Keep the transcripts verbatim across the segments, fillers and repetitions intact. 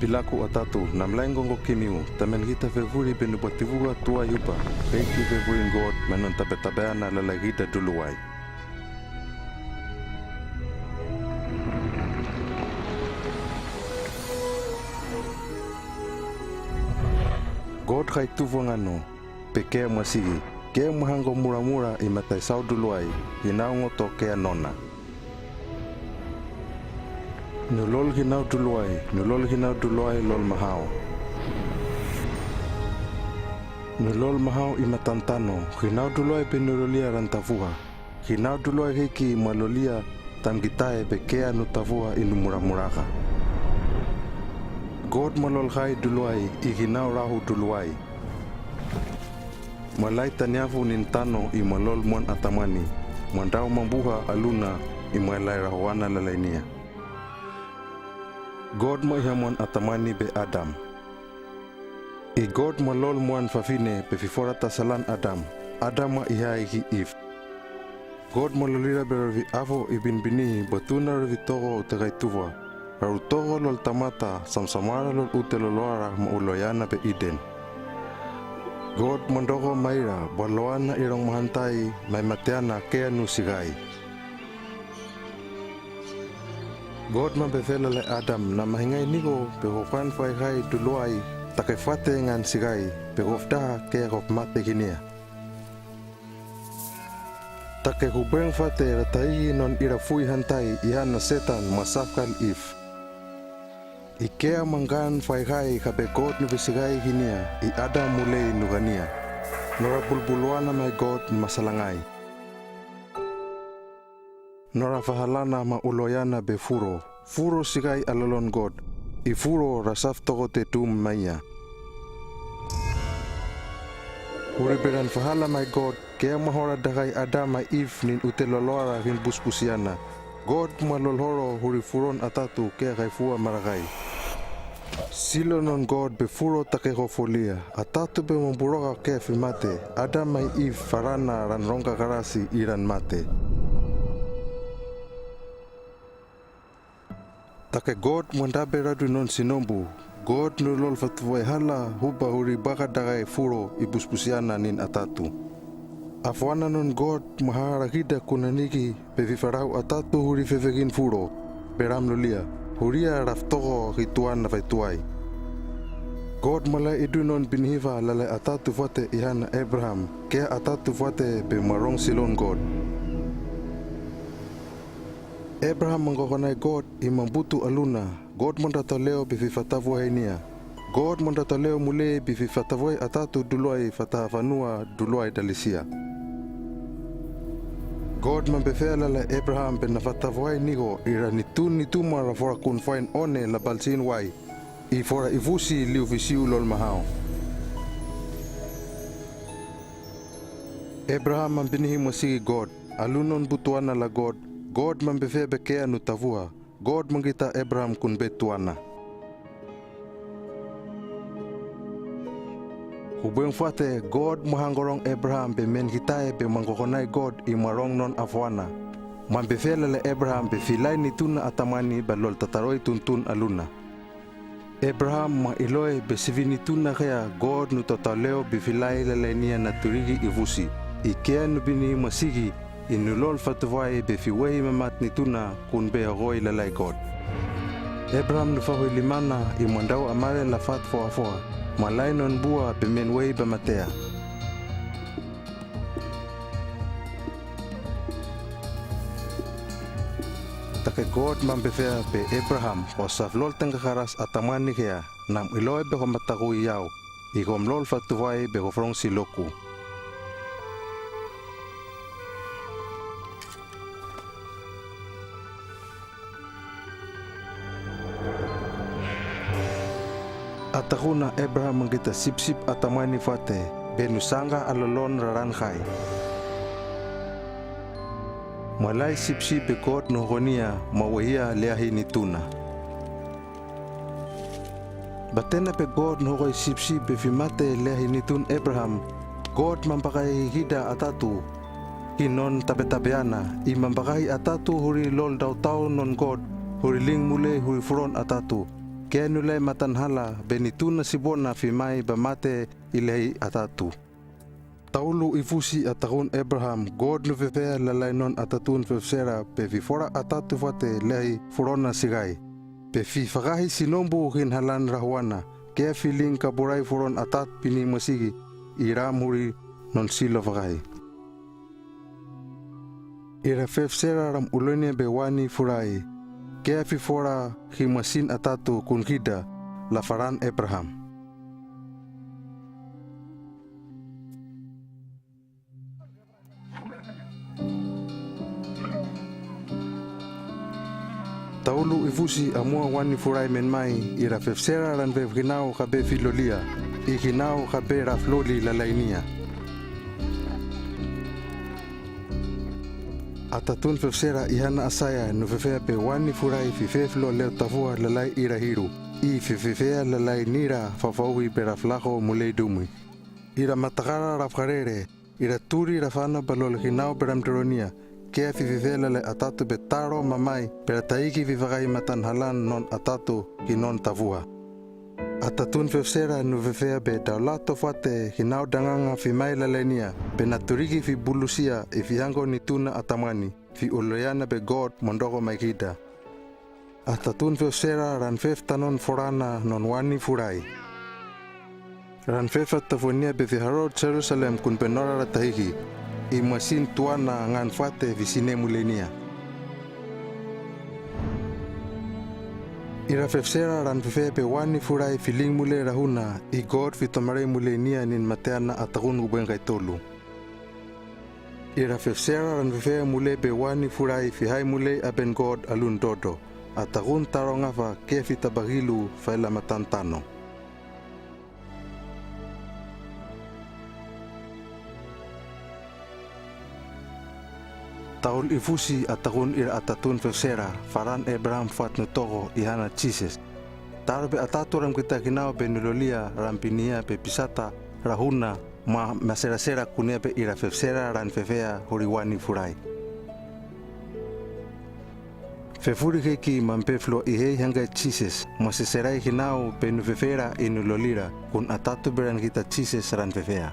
Pilaku atatu, namlain kongko kimiu, taman kita fefuri be nupwa tivuka tuai upa, heiki fefurin Kot, man non tapetapeana lalaikita tuluwai. Kot kai tufwangano, pekea mwasiki, kea mwahangko muramura i matai saw tuluwai, hinaw ngoto kea nona. Nulol hinaw tuluwai, nulol hinaw tuluwai lol mahaw. Nulol mahaw i matan tano, hinaw tuluwai pe nulolia ran tafuha. Hinaw tuluwai heiki mwalolia tamkitae pekea nu tafuha i numuramuraka. Kot mwalol hai tuluwai i hinaw rahu tuluwai. Mwalai taniafu nin tano i mwalol mwan atamwani, mwantaw mambuha aluna i mwalai rahuwana lalainia. Kot mwa ihamwan atamwani be Adam. I Kot mwalol mwan fafine be fiforata salan Adam, Adam mwa iha iki If. Kot mwalolira be rofi afo i binbinihi bwa tuna rofi toko ute kai tufwa, raru toko lol tamata samsamara lol ute loloara ma uloyana be Iden. Kot mwantoko maira bwa loana i rong mahantai mai mateana kea nu sikai. Kot mambefea lalai Adam na mahingai niko pe hofan fai hai tuluwai, take fate ngan sikai, pe hofdaha kea hofmate hinia. Take hubeng fate rataiki non ira fui hantai iha na Setan ma safkal If. Ikea mangkan fai hai kape Kot nu besikai hinia i Adam mulei nu kania. Nora bulbuluana mai Kot masalangai. Nora fahalana ma uloyana be furo. Furo sikai alalon Kot. I furo rasaf toko te tum maia. Huri beran fahala mai Kot, kea mwahora dakai Adam mai If nin ute loloara hin busbusiana. Kot mwalol horo huri furon atatu kea kai fua marakai. Silo non Kot be furo take hofolia, atatu be mamburoka kea fimate, Adam mai If farana ran rongka karasi i ran mate. Take Kot mwantabe ratu non sinombu, Kot nulol fatufuai hala hupa huri baka dakai furo i busbusiana nin atatu. Afwana non Kot mwaharakida kunaniki pe fifarau atatu huri fefekin furo, pe ram lolia, huria raf toko hituan na faituai. Kot mwalai idu non binihifa lalai atatu fate iha na Abraham, kea atatu fate be mwarong silon Kot. Abraham mangkokonai Kot i mambutu aluna, Kot mwantataleo be fifatafuai nia. Kot mwantataleo mulei be fifatafuai atatu tuluwai fatahafanua tuluwai talisia. Kot mambefea lalai Abraham be nafatafuai niko ira nitun nituma ra fora kun fain one la balsin wai. I fora ifusi liu fisiu lol mahaw. Abraham mambinihi mwasiki Kot, alun non butuana la Kot, Kot mambefea be kea nu tafuha, Kot mangkita Abraham kun betuana. Hubeng fate Kot mwahangkorong Abraham be menkitae be mangkokonai Kot i mwarong non afwana. Mambefea lalai Abraham be filai nituna atamani ba lol tataroi tuntun aluna. Abraham mwa iloe be sivi nituna kea Kot nu tataleo be filai lalainia na turiki ifusi. Ikea nu binihi mwasiki, i nulol fatufuai be fiwehi mamat nituna kun be hokoi lalai Kot. Abraham nu fahuilimana i mwandau amare la fat foafoa, mwalai non bua be menwehi ba matea. Take Kot mambefea be Abraham, hosaf lol tengkakaras atamani kea, nam iloe be homataku iau, i hom lol fatufuai be hofrong siloku. Ataku na Abraham mangkita sipsip atamani fate, be nu sangka alolon raran kai. Mwalai sipsip be Kot nu hokonia, mwawehia leahi nituna. Batena be Kot nu hokoi sipsip be fimate leahi nitun Abraham, Kot mambakaihida atatu. Hi non tapetapeana, i mambakahi atatu huri lol tautau non Kot, huri ling mulei huri furon atatu. Kea nu lai matanhala be nituna sibona fimai ba mate i lahi atatu. Taulu ifusi a takun Abraham, God nu fefea lalai non atatun fefesera be fifora atatu fate lahi furona sigai. Be fifakahi sinombu hinhalan rahuana, kea filing kaburai furon atat pini masigi, ira muri non silo fakahi. Ira fefesera ram ulonia be wani furai, kea fifora himasin atatu kun hida, lafaran Abraham. Taulu ifusi amua wani furai menmai, ira fefesera ran fefehinau kabe filolia, i hinau kabe rafloli lalainia. Atatun fefesera ihana asaya nu fefea be wani furai fifeflo leo tafua lalai ira hiru, i fifefea lalai nira fafaui be raflako mulei dumi. Ira matakara rafkarere, ira turi rafana balol hinau be ramderonia, kea fifefea lalai atatu be taro mamai, be rataiki fifakai matanhalan non atatu hinon tafua. Atatun fefesera nu fefea be daulato fate hinau danganga fimai lalainia, be naturiki fibulusia i fihango nituna atamani, fi uloiana be God mondoko mai hida. Atatun fefesera ran feftanon forana non wani furai. Ran fefatafonia be fiharo Jerusalem kun benora rataiki, i masin tuana ngan fate fisine mulenia. Ira fefesera ran fefea be wani furai filing mule rahuna, i God fitomarei muleinia nin mateana atakun ubengkai tolu. Ira fefesera ran fefea mule be wani furai fihai mule aben God alun dodo, atakun tarongafa kea fitabagilu faila matantano. Taul ifusi atakun ira atatun fefesera, faran Abraham fat nu toko ihana Jises. Taro be atatu ram kita hinau be nulolia ram pinia be pisata rahuna, ma maserasera kunia be ira fefesera ran fefea huri wani furai. Fefuri heki mampe flua ihei hangga Jises, maseserai hinau be nu fefera i nulolira, kun atatu be ran kita Jises ran fefea.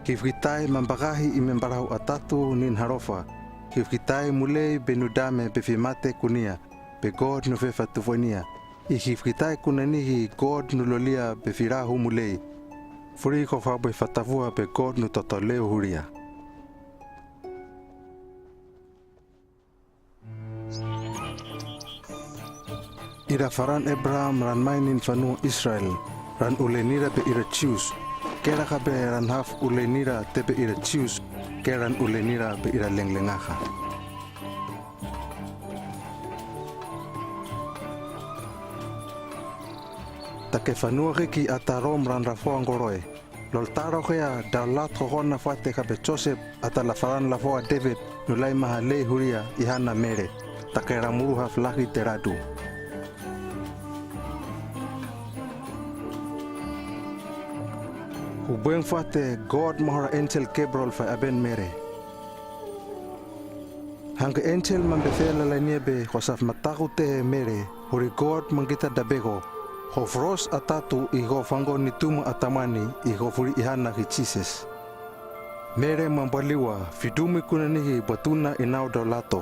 Hifkitai mambakahi i membarahu atatu nin harofa, hifkitai mulei be nu dame be fimate kunia, be God nu fefatufania, i hifkitai kunanihi God nulolia be firahu mulei. Furi kofa be fatafua be God nu totoleu huria. Ira faran Abraham ran mai nin fanua Israel, ran uleinira be ira Jius, kera kabe ran haf uleinira te be ira Jius, kera ran uleinira be ira lenglengaka. Take fanua heki ata Rom ran rafoa ngoroe. Loltaro hea daulat hohona fate kabe Josep ata lafaran lafoa David nulai mahalei huria ihana Mere, take ramuru haf lahi teradu. Hubeng fate God mohora angel Gabriel fai aben Mere. Hangke angel mambe fela lainia be hosaf mataku tehe Mere, huri God mangkita dabeko, ho fros atatu i ho fango nituma atamani i ho furi ihana hi Jises. Mere mambaliwa, fidumi kunanihi batuna inau daulato.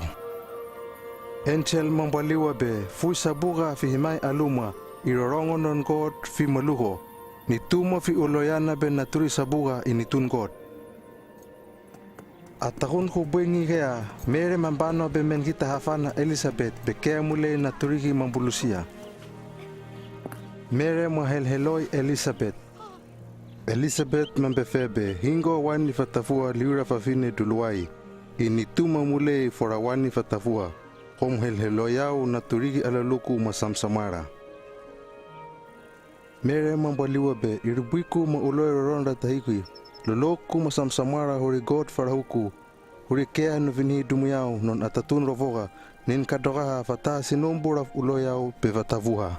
Angel mambaliwa be, fui sabuka fihimai aluma, i rorongo non God fimaluho, nituma fi uloyana be naturi sabuka i nitun God. Atakun hubwengi hea, Mere mambano be mangkita hafana Elisabet be kea mulei naturihi mambulusia. Mere mahelheloi Elisabet. Elisabet mambe febe, hingo wani fatafua liura fafine duluai. I nituma mulei fora wani fatafua. Hom helheloiau naturihi alaluku masamsamara. Mere mambaliwa be, irubwiku ma uloi roron ratahiki, loloku masamsamara huri God farahuku, huri kea nu finihi dumuyau non atatun rovoka, nin kadokaha fata sinombu raf uloiau be fatafuha.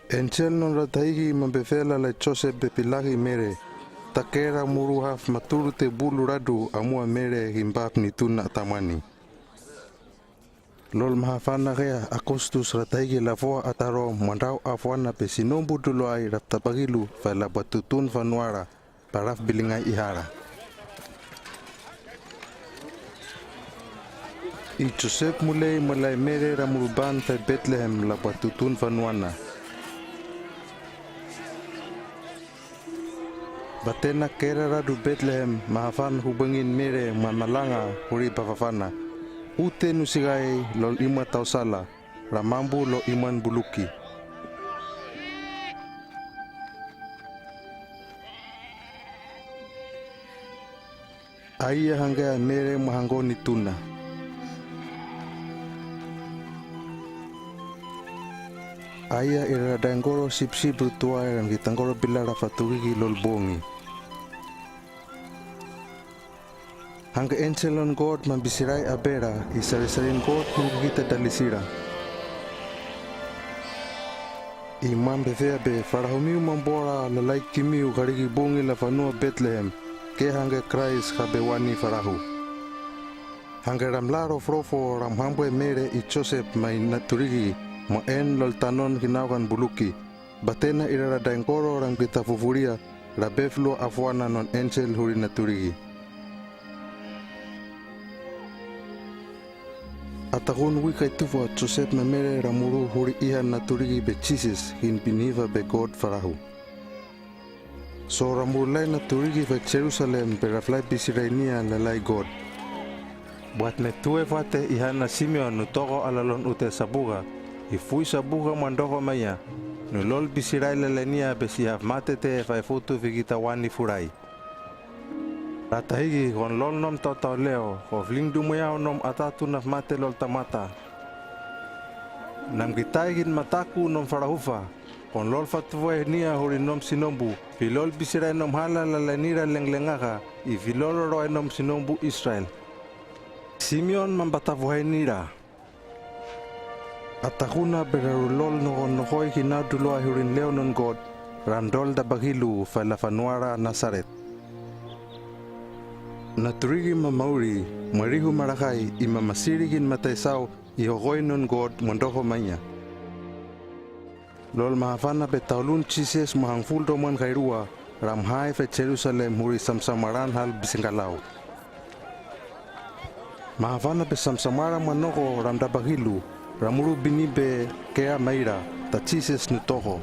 Angel non ratahiki mambe fela lai Josep be pilahi Mere, takera muru haf maturu te bulu radu amua Mere himbap nituna atamani. Lol mahafana kea Augustus ra tahigi lafoa ata Rom mwandrau afoana pe sinombu doloai ra ftapakilu fai lapwa tutun fanuara para fbilingay ihara. I Josep mulei mwalay Mere ra muruban fai Betlehem lapwa tutun fanuana. Batena kera radu Betlehem mahafan hubengin Mere mwamalanga huri pafafana. Ute nu sikai lol imwataw sala, ra mambu lol imwan buluki. Aiya hangkea Mere mwahangko nituna. Aiya i raradaengkoro sipsip rutuai ra mkitangkoro pilara faturiki lol bongi. Hangke enselon God mambisirai abera, i sarisarin God mangkukita dalisira. I mambefea pe farahumiu mambora lalai kimiu kariki bongi la fanua Betlehem, ke hangke Kraist kape wani farahu. Hangke ra mlarofrofo ra mhambwe Mere i Josep mai naturiki, mwaen lol tanon kinaukan buluki. Batena i raradaengkoro ra mkitafufuria, ra peflua afoana non ensel huri naturiki. Atakun wikaitufa Josep ma Mere ra muru huri ihan naturiki pe Jises, hin pinifa pe God farahu. So ra murulai naturiki fai Jerusalem pe ra flai bisirainia lalai God. Bwat me tue fate ihana Simeon nu toko alalon ute sabuka, i fui sabuka mwandoko maia, nu lol bisirai lalainia pe siha fmate te fai futu fikita wani furai. Ra tahigi kon lol nom taotao leo, ko fling dumweyao nom atatu na fmate lol tamata. Na mkitai kin mataku nom farahufa, kon lol fatufuainia huri nom sinombu, fi lol bisirai nom hala lalainira lenglengaka, i fi lol roroai nom sinombu Israel. Simeon mambatafuhainira. Atakuna pe ra ru lol nokonokoi kinadulua hurin leo non God, ra mdol dapakilu fai la fanuara Nasaret. Naturiki mamauri, mwarihu marakai, i mamasiri kin mataisau, i hokoi non God mwandoko maia. Lol mahafana pe taulun Jises mwahangful domwan kairua, ra mhai fai Jerusalem huri samsamaran hal bisingkalau. Mahafana pe samsamara mwanoko ra mdapakilu, ra muru bini pe kea maira, ta Jises nu toko.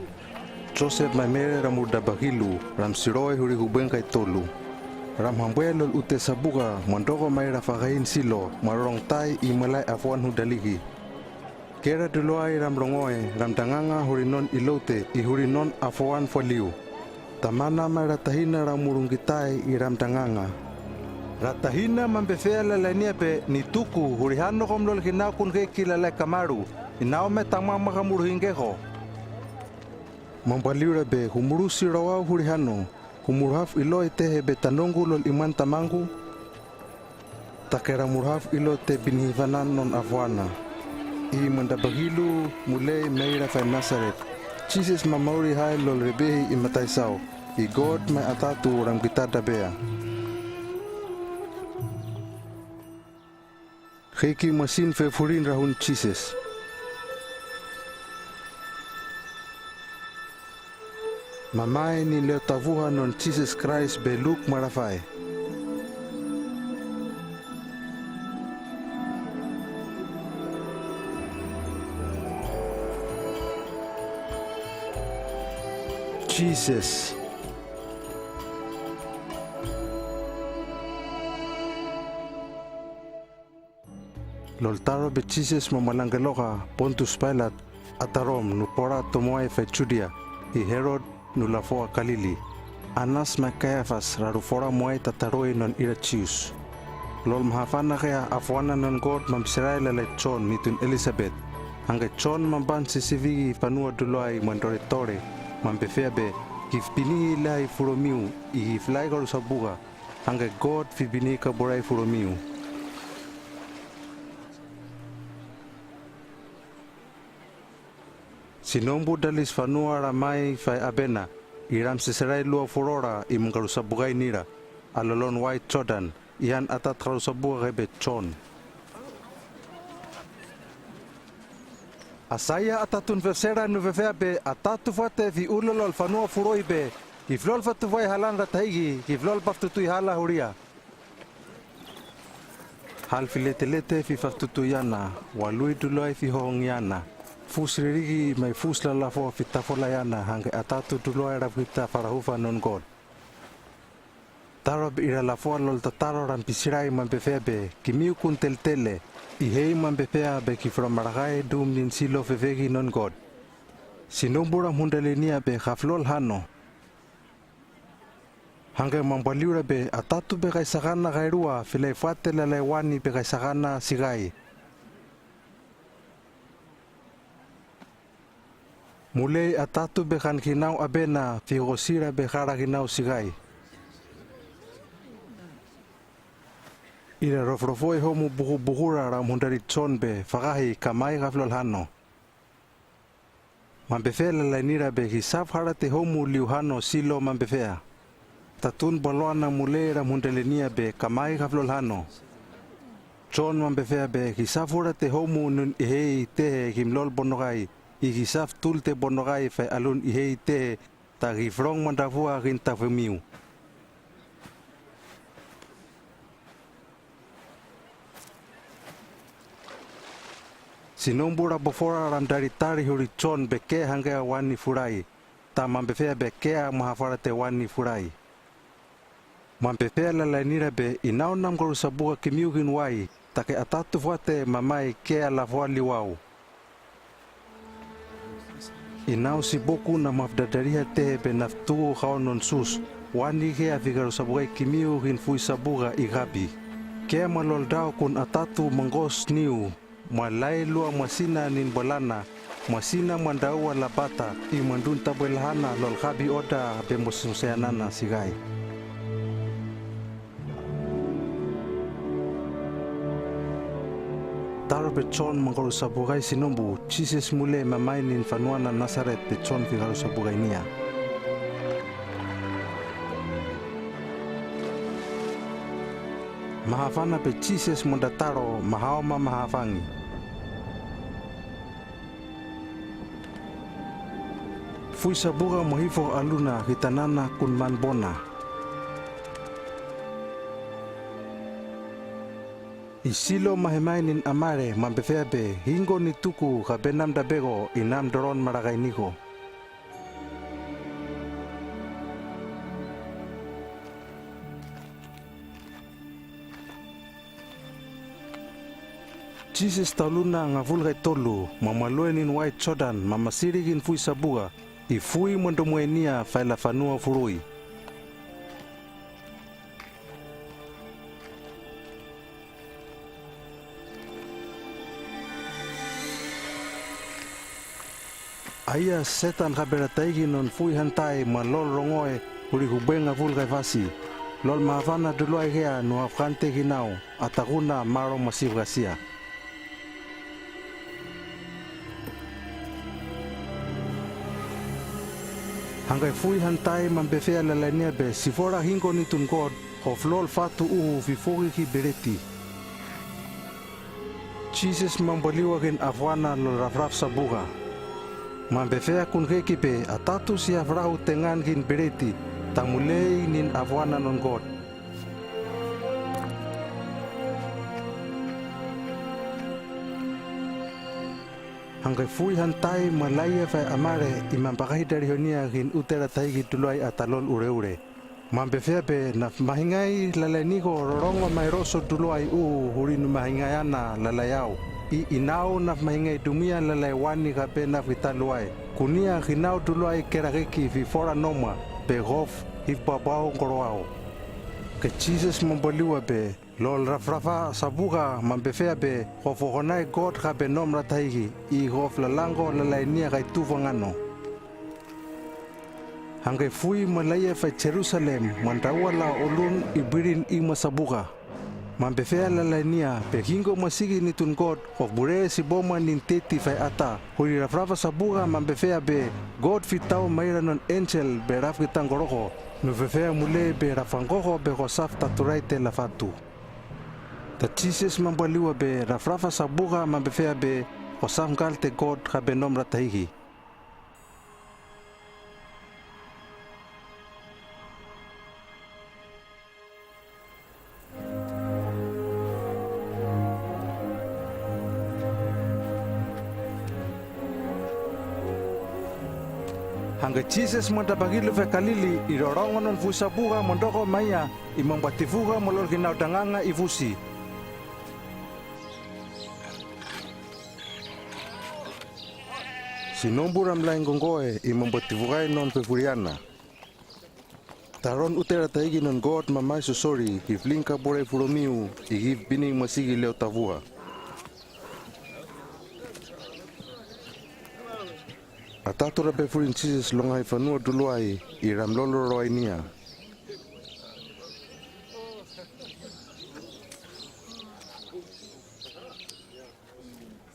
Josep ma Mere ra muru dapakilu, ra msiroi huri hubeng kaitolu. Ra mhambwe lol ute sabuka, mwandoko maira fakahin Silo, mwarorong tai i mwalai afoan hu daliki. Kera doloai ra mrongoe, ra mdanganga huri non iloute, i huri non afoan faliu. Tamana mai ra tahina ra murungkitai i ra mdanganga. Ra tahina mambefea lalainia pe ni tuku huri hano kom lol kinaukun keki lalai kamaru, i nao me tamamaka muruhingkeko. Mambaliura pe, humuru siroau huri hano, humuru haf ilo i te hebe tanongku lol imwan tamangku. Ta kera muru haf ilo te binihifanan non afoana. I mwandapakilu mulei maira fai Nasaret. Jises mamauri hai lol rebehi i mataisau. I God mai atatu ra mkitadapea. Kiki mwasin fefurin rahun Jises. Mamai ni leo tavuha non Jises Kraist be Luk marafai. Jises. Loltaro be Jises mamalangkeloka Pontus Pailat, ata Rom, nu pora tomoai fai Judia, i Herod, nu lafoa Kalili. Anas mai Kaiafas, ra ru fora moai tataroi non ira Jius. Lolmahafana kea afoana non God mambisirai lalai Jon nitun Elisabet. Hangke Jon mamban sisifiki fanua doloai mandoretore, mambefea be, kifpinihi lai furomiu, i kiflai karusabuka, hangke God fipinihi kaburai furomiu. Sinombu dalis fanua ra mai fai abena, i ra msisirai lua furora i mangkarusabukai nira, alolon wai Jordan, i han atat karusabuka kaibe Jon. Asaia atatun felsera nufefea be atatu fate fi ulolol fanua furoi be, ki flol fatufa'i halan ratahigi, ki flol paftutu'i hala huria. Hal filetelete fi faftutu'i ana, wa lui duloai fi hohongi ana. Fus ririki mai fus lalafo fi tafolai ana, hangke atatu duloai rafita farahufa non God. Taro be ira lafoa lol tataro ran pisirai mambefea be, kimiu kun teltele, ihei mambefea be ki framarakai dum nin silo fefegi non God. Sinombu ram hundalinia be haflol hano. Hangke mambaliura be atatu be kaisakana kairua filai fate lalai wani be kaisakana sikai. Mulei atatu be kan kinau abena fi hosira be kara kinau sikai. Ira rofrofoi homu buku bukura ram hundari John be fakahi kamai haflol hano. Mambefea lalainira be hisaf harate homu liu hano silo mambefea. Tatun baloana mulei ram hundalinia be kamai haflol hano. John mambefea be hisaf hurate homu nun ihei tehe himlol bonokai, i hisaf tulte bonokai fai alun ihei tehe, ta hifrong mandafua kin tafemiu. Sinombu ra bofora ram daritari huri John be ke hangkea wani furai, ta mambefea be kea mahafarate wani furai. Mambefea lalainira be inau nam garusabuka kimiu kin wai, take atatu fate mamai kea lafoa liwau. Inau siboku nam hafdadariha tehe be naftuku hau non sus, wani kea fi garusabukai kimiu kin fui sabuka i gabi. Kea malol dau kun atatu mangos niu, malai lua masina nin balana, masina mandaua labata, i mandun tabelahana lol gabi oda be mosmoseanana sikai. Taro be John manggarusabukai sinombu, Jisas mulei mamai nin fanuana Nasaret be John fi garusabukai nia. Mahafana be Jisas mondataro, mahaoma mahafangi. Fui sabuka mohifo aluna hitanana kun man bona. I silo mahemai nin amare mambefea be hingo ni tuku ka be nam dabego i nam doron marakainiko. Jisas tauluna ngafulu kai tolu, mamalue nin wai Jordan, mamasiri kin fui sabuka, i fui mandomuainia faila fanua furoi. Aia Setan kaberataiki non fui hantai malol rongoe huri hubeng ngafulu kai fasi. Lol mahafana duluai kea nu hafkante kinau, atakuna maro masifkasia. Hangkai fui hantai mambefea lalainia be sifora hingo nitun God, hoflol fatu uhu fifoki ki bereti. Jisas mambaliwa kin afuana lol rafraf sabuka. Mambefea kun keki be atatu si hafrahu tengan kin bereti, ta mulei nin afuana non God. Hangkai fui hantai malaia fai amare i mambakahi darihonia kin uterataiki duluai ata lol ureure. Mambefea be naf mahingai lalainiko rorongo mairoso duluai uhu huri nu mahingai ana lalai au. I inau naf mahingai dumia lalai wani ka be naf italuai. Kunia kinau duluai kerakeki fifora noma be hof hifbabau ngoroau. Ke Jisas mambaliwa be lol rafrafa sabuka mambefea be hof hokonai God ka be nom rataiki i hof lalangko lalainia kai tufa ngano. Hangkai fui malaia fai Jerusalem mandaua la olun i birin ima sabuka. Mambefea lalainia be hingo masiki nitun God hof bure si boma nin teti fai ata. Huri rafrafa sabuka mambefea be God fitau maira non enjel be raf kitangoroko. Nu fefea mulei be rafangkoko be hosaf taturai tela fatu. Ta Jisas mambaliwa be rafrafa sabuka mambefea be Hosam gal te God ha be nom ratahiki. Hangge Jisas mwatapakilu fe Kalili, i rorongo non fusa buka mwandoko maia, i mambatifuka mwalol kinautanganga i fusi. Sinombu ra mlaing kongkoe, i mambatifukai non fefuriana. Taron ute ratahiki non God Mamai Sosori, kifling kabore furomiu, i kif bining masiki leo tafua. Atatu ra pefurin Jisas longahi fanua duluai, i ra mlolo roainia.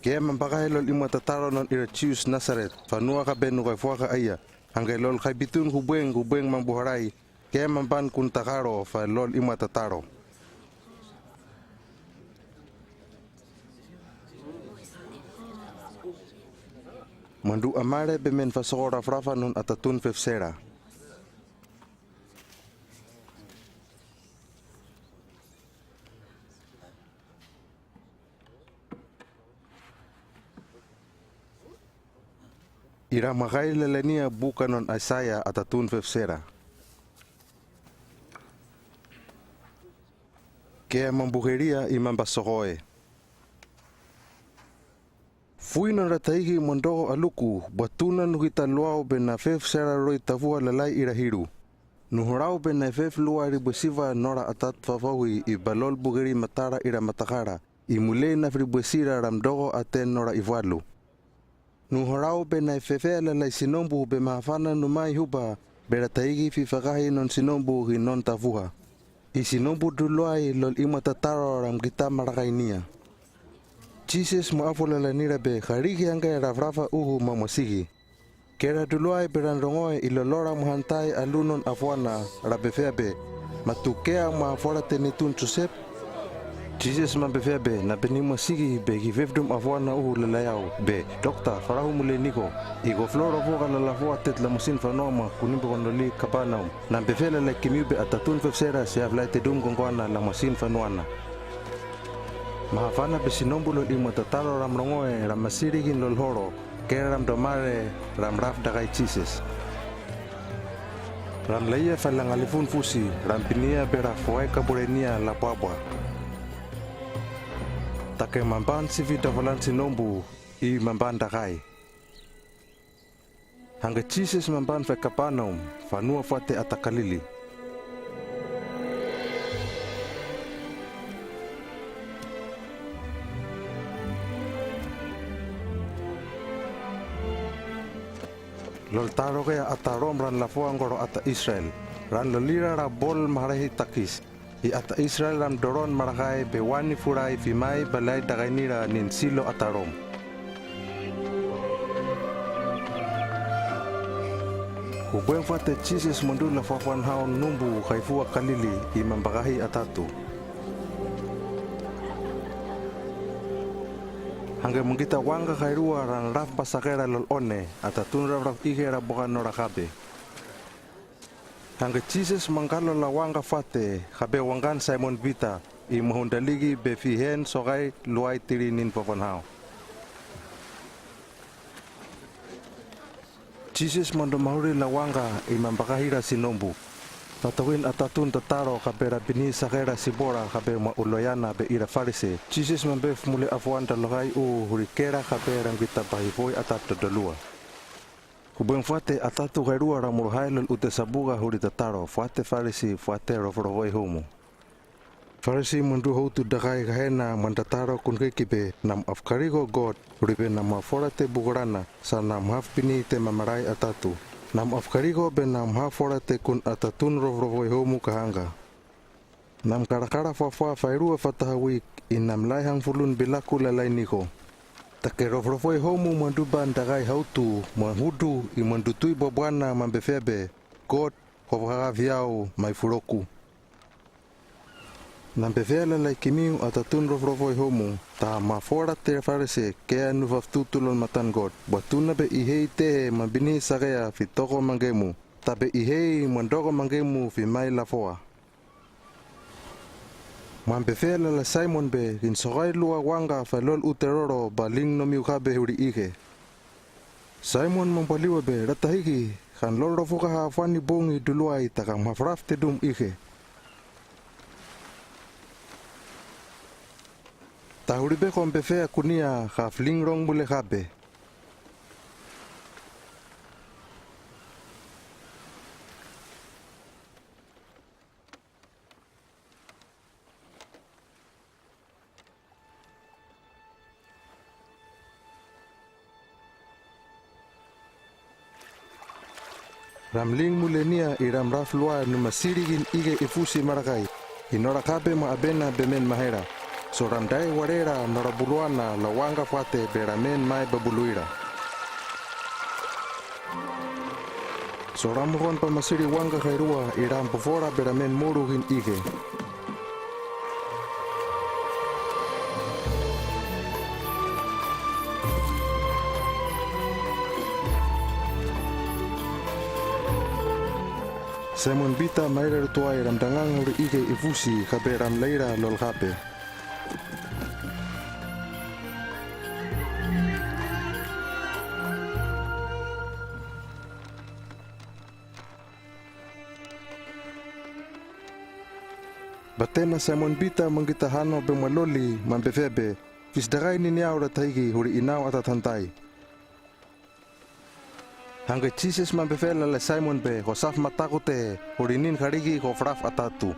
Ke mambakahi lol imwatataro non ira Jius Nasaret, fanua ka be nu kaifuaka aia, hangge lol kaibitun hubeng, hubeng mambuharai, ke mamban kun takaro fa lol imwatataro. Mandu amare be men fasoko rafrafa non atatun fefsera. Ira makai lelenia buka non Aisaya atatun fefsera. Ke mambuheria i mambasokoe. Fui non ratahiki mwandoko aluku, bwatuna nu kita luau be na fefsera roi tafua lalai ira hiru. Nuhurau be na fef luai ribwesiva nora atat fafauhi i balol bukeri matara ira matakara, i mule na firibwesira ra mdoko aten nora ifalu. Nuhurau be na fefea lalai sinombu be mahafana numai hupa, be ratahiki fifakahi non sinombu hi non tafuha. I sinombu duluai lol imwatataro ra mkita marakainia. Jisas mwafo lalanira be kariki hangge rafrafa uhu mamwasiki. Ke ra duluai be ra nrongoe i lolora mwahantai alu non afuana ra pefea be, matukea mwaforate nitun Josep? Jisas mapefea be, na benimwasiki be kifefdum afuana uhu lalaiau be, Dokta, farahu mule niko. I koflo rofoka lalafoa tet lamwasin fanua ma kunimpe konoli Kapanaum. Na pefea lalai kimiu be atatun fefsera se aflai tedum kongkoana lamwasin fanuana. Mahafana be sinombu lol imwatataro ra mrongoe ra masirikin lol horo, ke ra mdomare ra mraf dakai Jisas. Ra mlaia fa langalifun fusi, ra mbinia be ra foai kaburenia lapwapwa. Take mamban sifi dafalan sinombu, i mamban dakai. Hangge Jisas mamban fe Kapanaum, fanua fate ata Kalili. Loltaro ke ata Rom ra nlafoa ngoro ata Israel, ra nlolira ra bol maharehi takis. I ata Israel ra mdoron marakai be wani furai fimai balai dakainira nin silo ata Rom. Hubeng fate Jisas mandu lafafanhau numbu kaifua Kalili i mambakahi atatu. Hangge mangkita wangka kairua ra nraf pasakera lol one, atatun rafraf ike ra bokan nora kape. Hangge Jisas mangkalo la wangka fate, kape wangkan Simon Pita, i mahundaliki be fihen sokai luai tiri nin fafanhau. Jisas mandomahuri la wangka i mambakahira sinombu. Fatawin atatun tataro kape ra bini sakera sibora kape ma uloyana be ira Farise. Jisas mambef mule afuan dalokai u hurikera kape ra mkita pahifoi atat dodolua. Hubeng fate atatu kairua ra muruhai lol ute sabuka huri tataro, fate Farisi, fate roforofoi homu. Farisi mandu houtu dakai kahena mandataro kun kekipe, nam afkariko God, huripe nam afora te bukurana, sa nam hafpini te mamarai atatu. Nam afkariko be nam hafora te kun atatun roforofoi homu kahangka. Nam karakara fafua fairua fataha wik, i nam lai hangfulun bilaku lalai niko. Take roforofoi homu manduban dakai houtu, mahudu, i mandutui bobwana mambefea be, God, hofakafiau, mai furoku. Na'mbefea lalaikimiu atatun roforofo i homu, ta mafora te Farisi, kea nu faftutu lon matan Kot, bwa tuna be ihei tehe mambinii sakea fi toko mangkemu, ta be ihei mwandoko mangkemu fi mai lafoa. Mambefea lala Simon be, kin sokai lua wangka fa lol uteroro ba ling nomiu kabe huri ike. Simon mambaliwa be, ratahiki, kan lol rofuka ha fani bongi duluai ta kan mafraf te dum ike. Ta huri be kon befea kunia ka fling rong mule kabe. Ram ling mule nia i ram raf lua nu masiri kin ike i fusi marakai. I nora kabe ma abena be men mahera. So ram dai warera nora buluana la wangka fate be ramen mai babuluira. So ram kon pa masiri wangka kairua i ram bufora be ramen muru kin ike. Simon Pita maira rutua i ram dangang huri ike i fusi kabe ram laira lol kabe. Batena Simon Pita mangkita hano be maloli mambefea be, fis dakai niniau ratahiki huri inau atatantai. Hangke Jises mambefea lala Simon be, ko saf mataku te, huri nin kariki ko fraf atatu.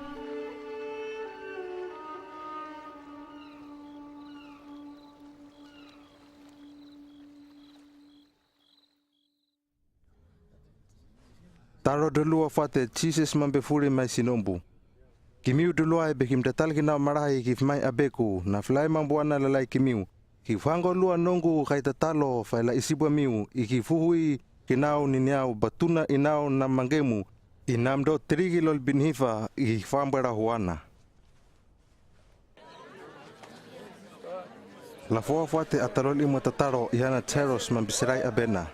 Taro dulua fate Jises mambefuri mai sinombu. Kimiu duluai be kim tatal kinau marahi kif mai abeku, na flai mambuana lalaikimiu. Kif hangko lua nongku kai tatalo faila isibamiu, i kif huhui kinau niniau batuna inau nam mangkemu, i nam do triki lol binhifa i kif ambera huana. Lafoa fate atalol imwa tataro i hana Jairos mambisirai abena.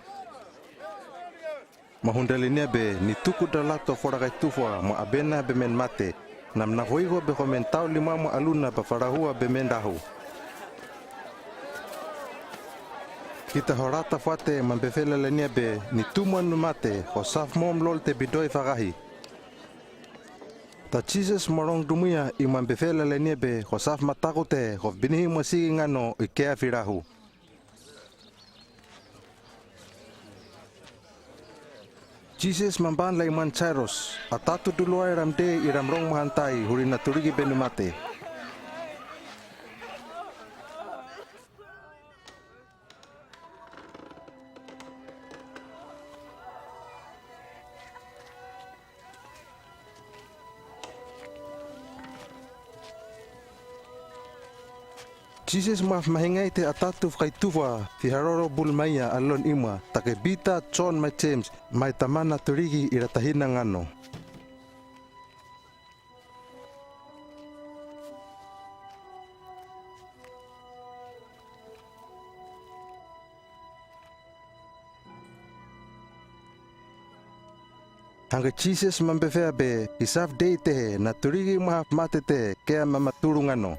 Mahundali nia be, ni tuku dalato fora kaitufa mwa abena be men mate, nam nafoiko be ko men tau lima mwa aluna ba farahua be men dahu. Kita horata fate mambefea lala nia be, ni tumwa nu mate, ko saf mom lol te bidoi fakahi. Ta Jises marong dumuia i mambefea lala nia be, ko saf mataku te, ko binihi masiki ngano i kea firahu. Jises mamban lai man Jairos, atatu duluai ram dei i ram rong mahantai huri na turiki be nu mate. Jises maf mahingai te atatu fakaitufa fi haroro bul maia alon imwa, take Pita, Jon mai Jems, mai tamana turiki i ratahina ngano. Hangke Jises mambefea be, i saf dei tehe na turiki mwa haf mate te kea mamaturu ngano.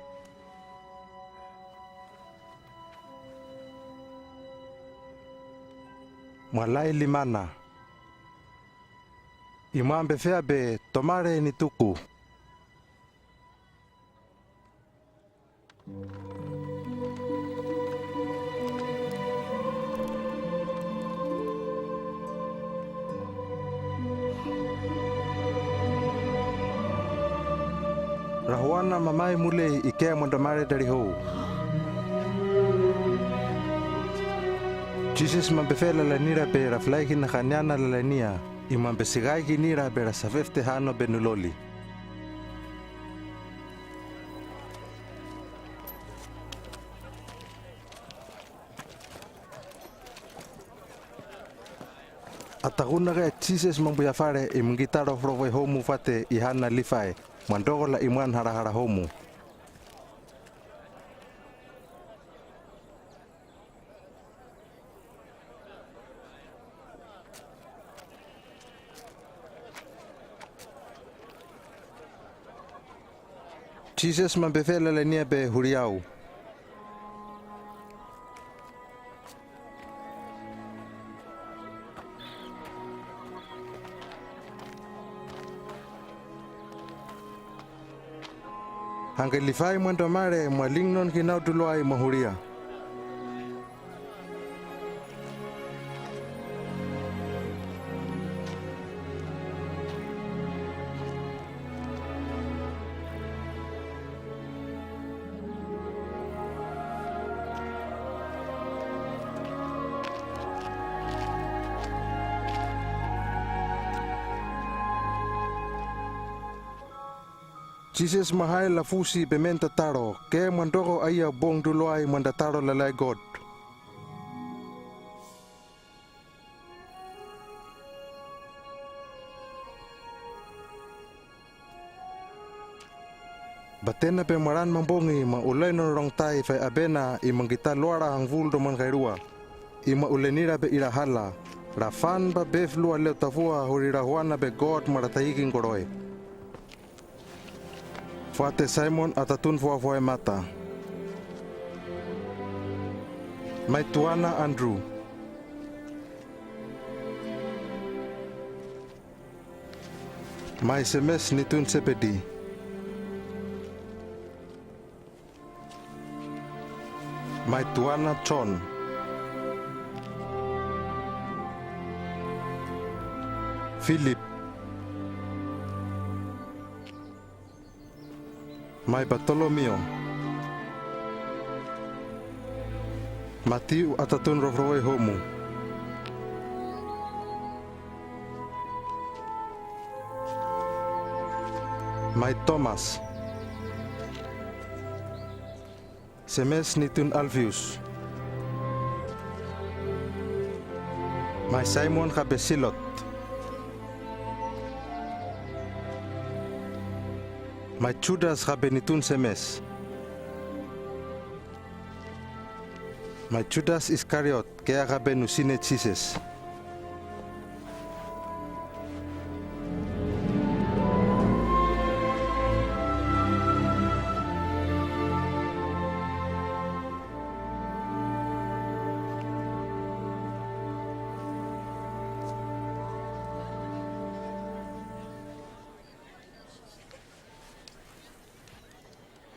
Mwa lai limana. I mambefea be tomare ni tuku. Rahuana mamai mulei i kea mwandamare dari hou. Jises mambefea lala nira be raflai kina kaniana lala nia, i mambesikai kinira be rasafefte hano be nuloli. Atakunaka Jises mambuya fare i mungkitaro frofoi homu fate i hana Lifai, mwandokola i mwan harahara homu. Jisas mambefea lalainía pe huliaw. Hangkelifai mwandamale, mwalinnon kinaw tuluay mwahulia. Jisas mahail lafusi pementa talo, ke mwantoko aiya pong tuluay mwantatalo lalaik Koht. Patena pe mwalan mampongi, mwa ulainnon longtai fai apena i mangkita luala hangful toman kailua, i mwa ulainira pe ila hala, la fan pa pef lua leotafua huli la huana pe Koht mwa la taikin koloe. Fuate Saimon atatun fuafua emata. Mai tuana Andru. Mai Semes nitun Sepeti. Mai tuana Jon. Filip. Mai Patolomio. Matiu atatun rofrofoi homu. Mai Tomas. Semes nitun Alfius. Mai Saimon kape Silot. Mai Jutas kape nitun Semes. Mai Jutas Iskariot, kea kape nu sine Jisas.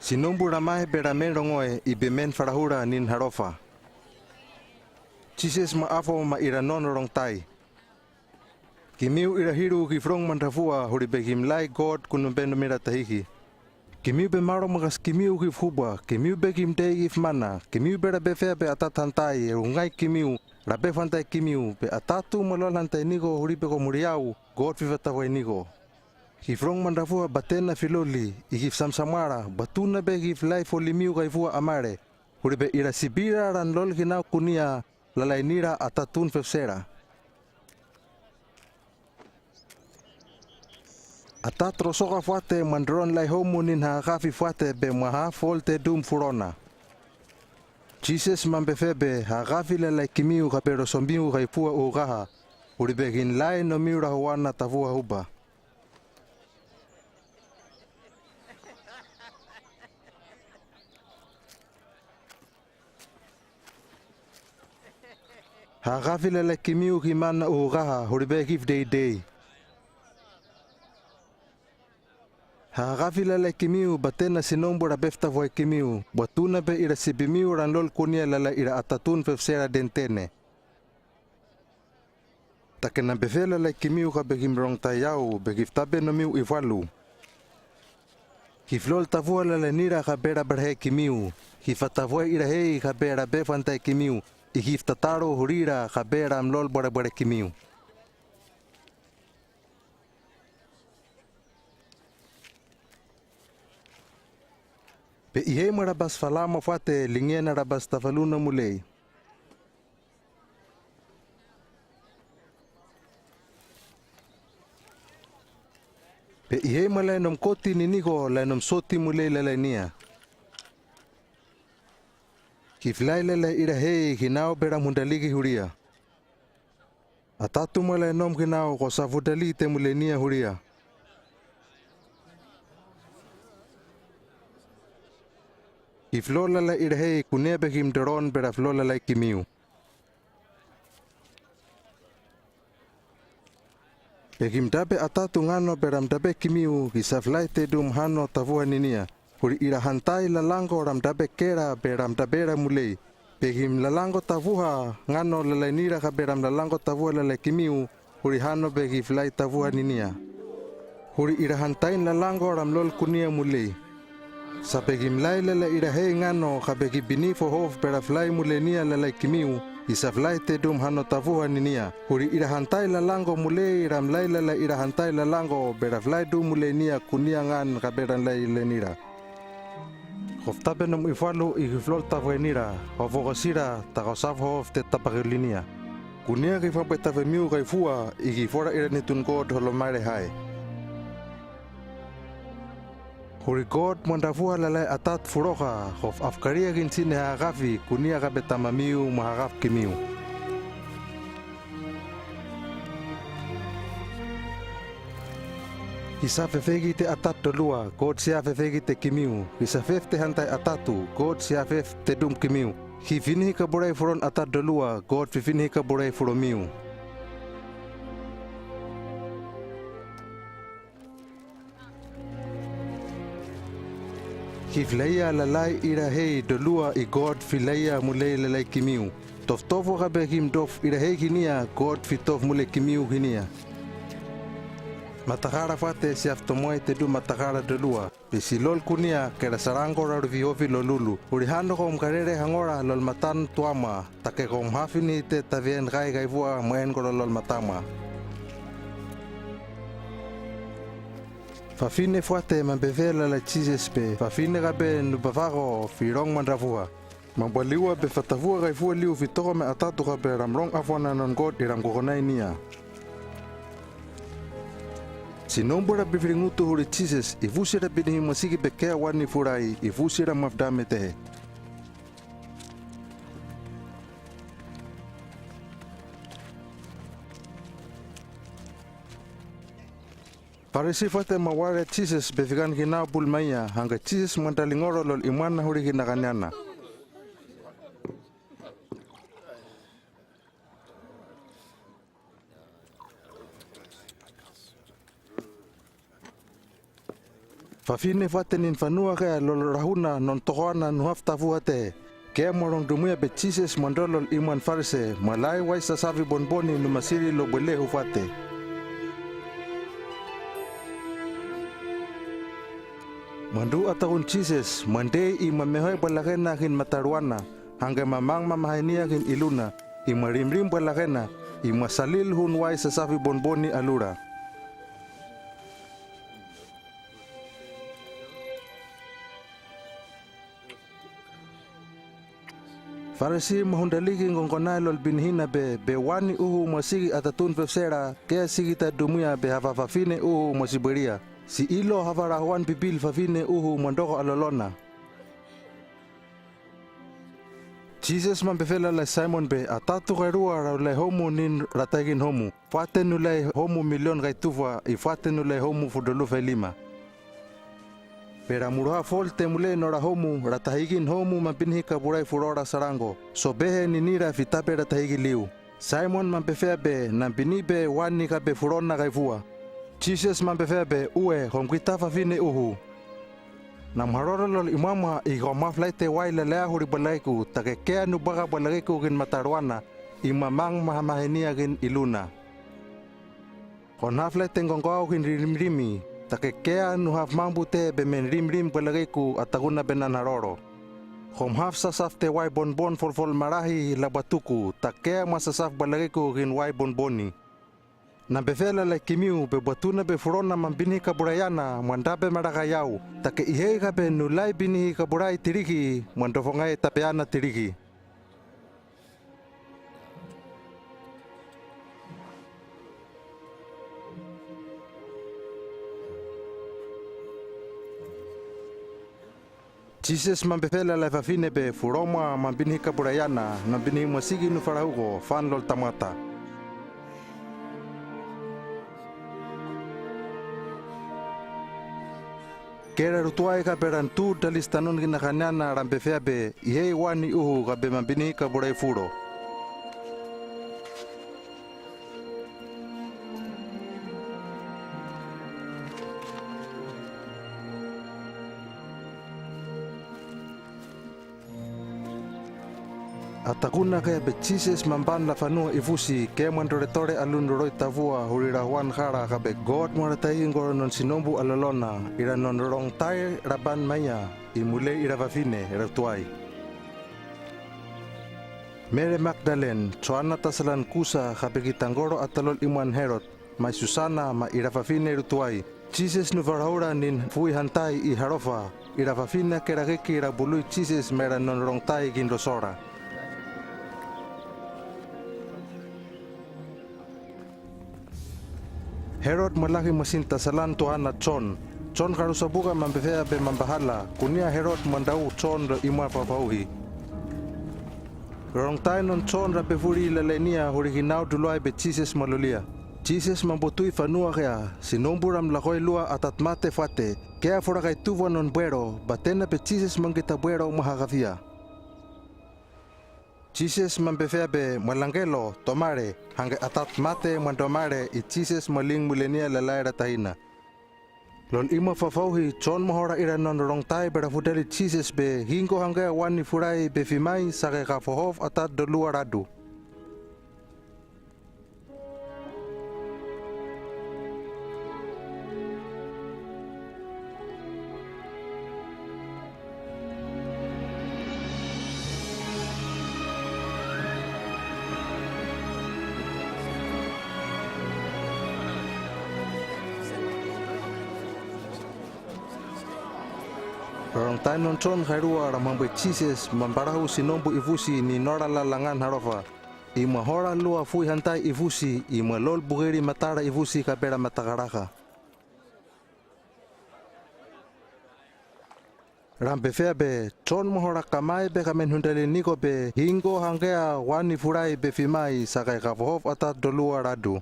Sinompu lamai pe lamen longoe i pemen falahula nin halofa. Jisas mwa afo mwa ila nono longtai. Kimiu ila hilu ki frong mantafua huli pe kimlai Koht kunumpen mila tahiki. Kimiu pe malo mwa kas kimiu ki fuba, kimiu pe kimtei ki fmana, kimiu pe lapefea pe atat hantai, e ungai kimiu, lapefantai kimiu, pe atatu mwa lol hantai niko huli pe ko muliau, Koht fifatafai niko. Ki frong mantafua patena filoli, i ki fsamsamwala, patuna pe ki flai folimiu kaifua amale, huli pe ila sipila lan lol kinaw kunia lalainira atatun fefsela. Atat rosoka fuate mwantaron lai homu nin hakafi fuate pe mwa hafol te tum fulona. Jisas mambefea pe hakafi lalaik kimiu kape rosomiu kaifua ukaha, huli pe kinlai nomiu lahuana tafua hupa. Hakafi lalaik kimiu ki mana ukaha huli pe ki fteitei. Hakafi lalaik kimiu patena sinompu lapeftafuai kimiu, patuna pe ila sipimiu lan lol kunia lalaik ila atatun fefsela tentene. Takena pefela lalaik kimiu kape kimlongtaiau, pe ki ftape nomiu ifalu. Ki flol tafua lalainira kape lapalahei kimiu, ki fatafua ila hei kape lapefantai kimiu, i ki ftatalo hulila kape lamlol pwalepwale kimiu. Pe ihei mwa lapas fala mwa fuate lingena lapas tafaluna mulei. Pe ihei mwa lainom koti niniko lainom soti mulei lalainia. Ki flai lalai ila hei kinaw pe lamhuntaliki hulia. Atatu mwa lainom kinaw ko safutali te muleinia hulia. Kifló lalai irahei, kunia pe kim toron pera fló lalai kimiu. Pe kim tape atatu ngano pera mtape kimiu, kisa flight te dum hano tavuha ninia. Huri ira hantai lalangko ra mtape kera pera mtapera mulei. Pe kim lalangko tavuha ngano lalai nira ka pera mlalangko tavuha lalai kimiu, huri hano pe ki flight tavuha ninia. Huri ira hantain lalangko ra mlol kunia mulei. Sa pe kim lai lalai irahei ngano ka pe ki bini fohof pera flight mulenia lalai kimiu, kisa flight te dum hano tavuha ninia. Huri ira hantai lalangko mulei ra mlai lalai ira hantai lalangko pera flight dum mulenia kunia ngan ka pera nlai lenira. Koftape nom ifalu i kiflol tavuha nira, hofoko sira, ta kosaf hof te tapakilinia. Kunia ki fape tavemiu kaifua, i kifora ira nitun God holomare hai. Huri God mwantavuha lalai atat furoka, hof afkaria kin sine hakafi, kunia ka pe tamamiu ma hakaf kimiu. Kisa fefeki te atat dolua, God sia fefeki te kimiu, kisa fef te hantai atatu, God sia fef te dum kimiu. Ki finihi kaburai furon atat dolua, God fifinihi kaburai furomiu. Ki fleia lalai irahei dolua i God fleia mulei lalai kimiu. Toftofo ka pe kim tof irahei kinia, God fitof mulei kimiu kinia. Matakara fate sia ftomoai te dum matakara dolua. Pe silol kunia kera sarangko ra ruvi ovi lolulu. Huri hano kom karere hangora lol matan tuama. Ta ke kom hafini te tavien kai kaifua maen koro lol matama. Fafine fate mambefea lalai Jisas pe, fafine ka pe nupafako firong mwantavuha. Mambaliwa pe fatavua kaifua liu fitoko me atatu ka pe ra mrong afwana non God i ra mkokonai nia. Sinombu ra pifiringutu huri Jisas, i fusi ra binihi masiki pe kea wani furai, i fusi ra mafdame tehe. Farisi fate maware Jisas pe fikan kinau pul maia, hangke Jisas mwantalingoro lol imwana huri kinakaniana. Fafine fate nin fanua kea lol rahuna non tokoana nuhaf tavuha te. Kea mwarong dumuia pe Jisas mwandolol imwan Farise, mwalai wai sasafi bonboni numasiri lo bwelehu fate. Mwandu atakun Jisas, mwandei i mwamehoe pwalakena kin mataruana, hangke mwamang mwamahainia kin iluna, i mwarimrim pwalakena, i mwasalil hun wai sasafi bonboni alura. Farisi mwahundaliki ngongkonae lol binihina pe, pe wani uhu mwasiki atatun fefsera, kea siki ta dumuia pe hava fafine uhu mwasibweria. Si ilo hava rahuan pibil fafine uhu mwandoko alolona. Jisas mambefea lalai Simon pe, atatu kairua ra ulai homu nin rataikin homu. Fate nulai homu milion kaitufa, i fate nulai homu fudolu failima. Pera muruha fol te mulei nora homu, ratahikin homu mambinihi kaburai furora sarangko. Sobehe ninira fitape ratahiki liu. Simon mambefea pe, nambini pe wani ka pe furona kaifua. Jisas mambefea pe, ue, kom kita fafine uhu. Namharoro lol imwamwa i kom haflai te wai lalea huri pwalakiku, ta ke kea nubaka pwalakiku kin mataruana, i mwamang mwamahainia kin iluna. Kom haflai te ngongkoau kin ririmrimi, ta ke kea nuhaf mambu te pe menrimrim pwalakiku atakuna pe nanharoro. Kom haf sasaf te wai bonbon folfol marahi la bwatuku, ta kea mwasasaf pwalakiku kin wai bonboni. Nambefea lalai kimiu pe bwatuna pe furona mambinihi kaburaiana, mwandape marakaiau, ta ke ihei ka pe nulai binihi kaburai tiriki, mwandofongai tapeana tiriki. Jisas mambefea lalai fafine pe, furomwa mambinihi kaburaiana, nambinihi mwasiki nufarahuko, fan lol tamata. Era rutuai ka be ran tu dalis tanon ginakaniana ran be fea be, iei wani uhu ka be mambini ka burai furo. Atakuna kea be Jises mamban la fanua ifusi, ke mandoretore alun roi tavua huri rahuan hara ka be God marataingoro non sinombu alolona, ira non rongtai raban maia, imule ira fafine, rutuai. Mere Magdalen, Joana tasalan Kusa, ka be kitangoro atalol imuan Herod, mai Susana, ma ira fafine rutuai. Jises nu faraura nin fui hantai i harofa, ira fafine kerakiki ra bului Jises mera non rongtai kin rosora. Herod malaki masin tasalan tuana Jon. Jon karusabuka mambefea be mambahala, kunia Herod mandau Jon lo imua fafauhi. Rongtai non Jon ra be furi lalainia huri ginau duluai be Jises malolia. Jises mambotui fanua kea, sinombu ram lakoi lua atat mate fate, kea fura kaituva non buero, batena be Jises mangkita buero mahakafia. Jises mambefea be malangkelo, tomare, hangke atat mate mandomare i Jises maling mulenia lalai ra tahina. Lol imua fafauhi Jon mohora ira non rongtai be ra fudali Jises be hingo hangkea wani furai be fimai sake ka fohof atat dolua radu. Rongtai non Jon kairua ra mambue Jises mambarahu sinombu ifusi ni nora lalangan harofa. Imua hora lua fui hantai ifusi, imua lol bukeri matara ifusi ka be ra matakaraka. Ram be fea be, Jon mohora kamai be kamen hundali niko be, hingo hangkea wani furai be fimai sake ka fohof atat dolua radu.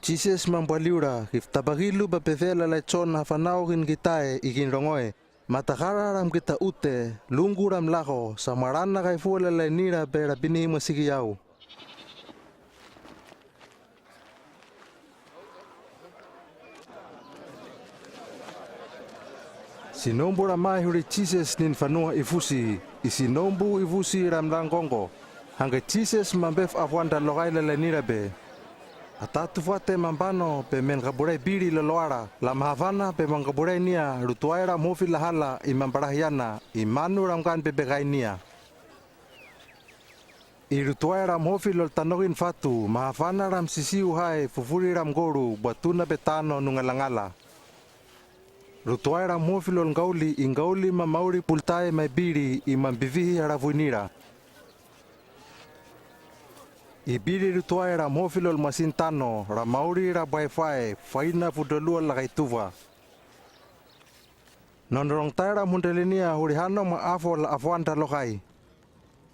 Jises mambaliura, kif tabagilu ba be fea lalai Jon hafanau kin kitae i kin rongoe, matakara ram kita ute, lungu ram lako, samarana kaifua lalai nira be ra bini masigi au. Sinombu ra mai huri Jises nin fanua ifusi, i sinombu ifusi ram langkongo, hangke Jises mambef afuan ra lokai lalai nira be. Atatu fate mambano be men kaburai biri loloara, la mahafana be mangkaburainia, rutuai ra mofi lahala, i mambarahiana, i manu ram kan be be kainia. I rutuai ra mofi lol tanokin fatu, mahafana ram sisiu hai, fufuri ram goru, buatuna be tano nungalangala. Rutuai ra mofi lol ngauli, i ngauli mamauri pultai mai biri, i mambivihi harafuinira. I biri rutuai ra mofi lol masin tano, ra mauri ra baifae, faina fudolua lakaituva. Non rongtai ra mundalinia huri hano ma afo la afuan ra lokai.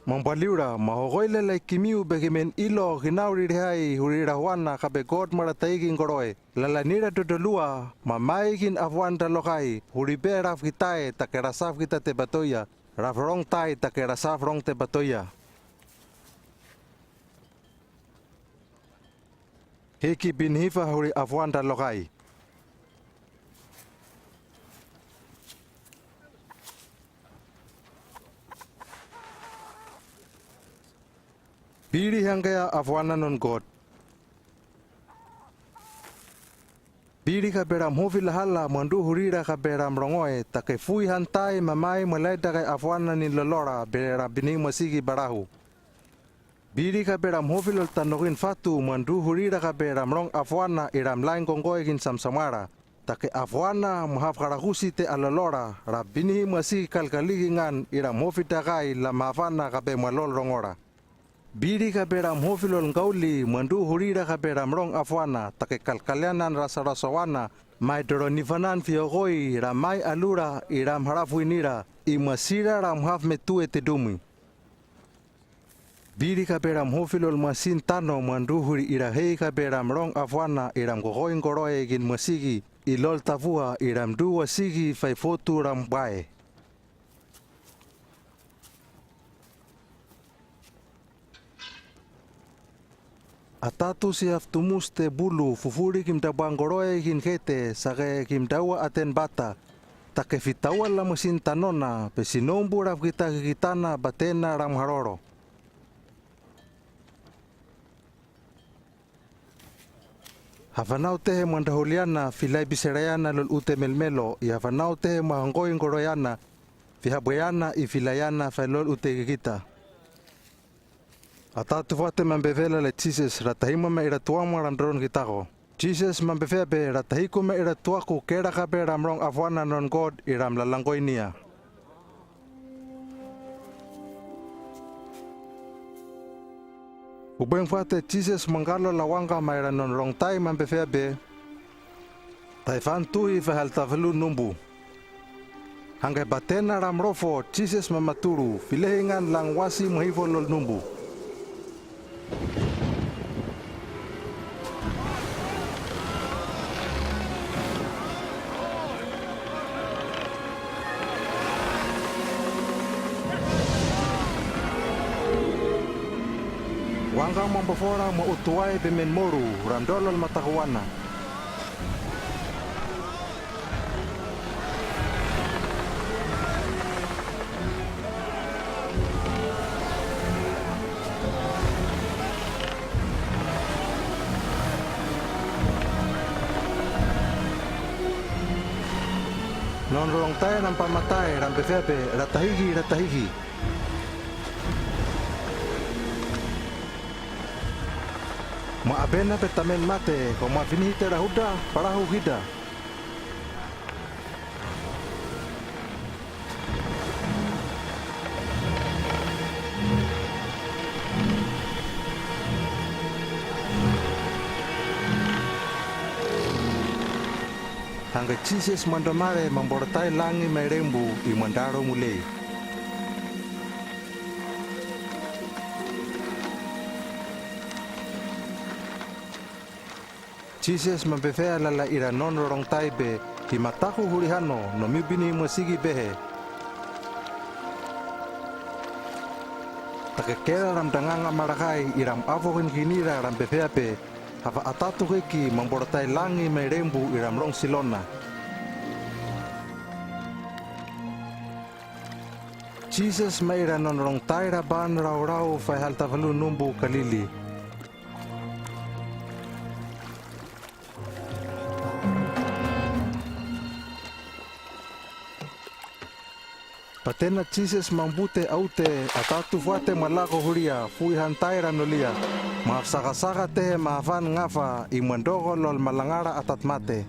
Mambaliura, mahokoi lalai kimiu be kimen ilo kinau riri hai huri rahuana ka be God marataiki ngoroe. Lalai nira dodolua, mamai kin afuan ra lokai, huri be raf kitae, take ra saf kita te batoia, raf rongtai, take ra saf rong te batoia. Hiki bin hifa huri afuan ra lokai. Biri hangkea afuana non God. Biri ka be ra mofi lahala mandu hurira ka be ra mrongoe, take fui hantai mamai malai dakai afuana nin lolora be ra bini masigi barahu. Biri ka be ra mofi lol tanokin fatu mandu hurira ka be ra mrong afuana i ra mlain kongoe kin samsamara. Take afuana mahaf karakusi te alolora, ra bini masigi kalkaliki ngan i ra mofi dakai la mahafana ka be malol rongora. Biri ka be ra mofi lol ngauli mandu hurira ka be ra mrong afuana, take kalkalianan ra sarasawana, mai doronifanan fiokoi, ra mai alura, i ra mharafuinira, i masira ra mahaf metue te dumi. Biri ka be ra mofi lol masin tano mandu huri i ra hei ka be ra mrong afuana i ra mkokoi ngoroe kin masigi, ilol tafua iramdu wasigi faifotu rambae. Atatu si haftumus te bulu fufuri kimdabangoroe ginhete sake kimdawa atenbata. Take fitawa lamasin tanona pe sinombu rafgita gigitana batena ramharoro. Hafanau tehe mandahuliana filai biserayana lol ute melmelo, i hafanau tehe mahangoi ngoroyana, fihabweyana i filaiana failol ute gigita. Atatu fate mambefela le Jises, ratahima me iratuama ramdaron gitako. Jises mambefea be, ratahiku me iratuaku keraka be ramrong afwana non God iramlalangoi nia. Ubeng fate Jises manggalo lawangka maira non rongtai mambefea be, taifantuhi fahal tafalu numbu. Hangke batena ramrofo Jises mamaturu, filehingan langwasi mahifo lol numbu. Wangka mambafora ma utuai be menmoru, ramdolol matakuana. Non rongtai rampamatai rambefea be, ratahiki, ratahiki. Ma abena be tamen mate, ko mafinihite rahuda, parahu gida. Hangke Jises mandomare mamborotai langi mai rembu i mandaro mulei. Jises mambefea lala ira non rongtai be, himataku hurihano, no mibini masigi behe. Take kera ramdanganga marakai iram afokin ginira rambefea be, hafa atatu heki mamborotai langi mai rembu iramrong silona. Jises maira non rongtai raban raurau faihal tafalu numbu Kalili. Patena Jises mambute aute, atatu fate malako huria, fui hantai ramnolia. Mahafsakasaka tehe mahafan ngafa, i mandoko lol malangara atat mate.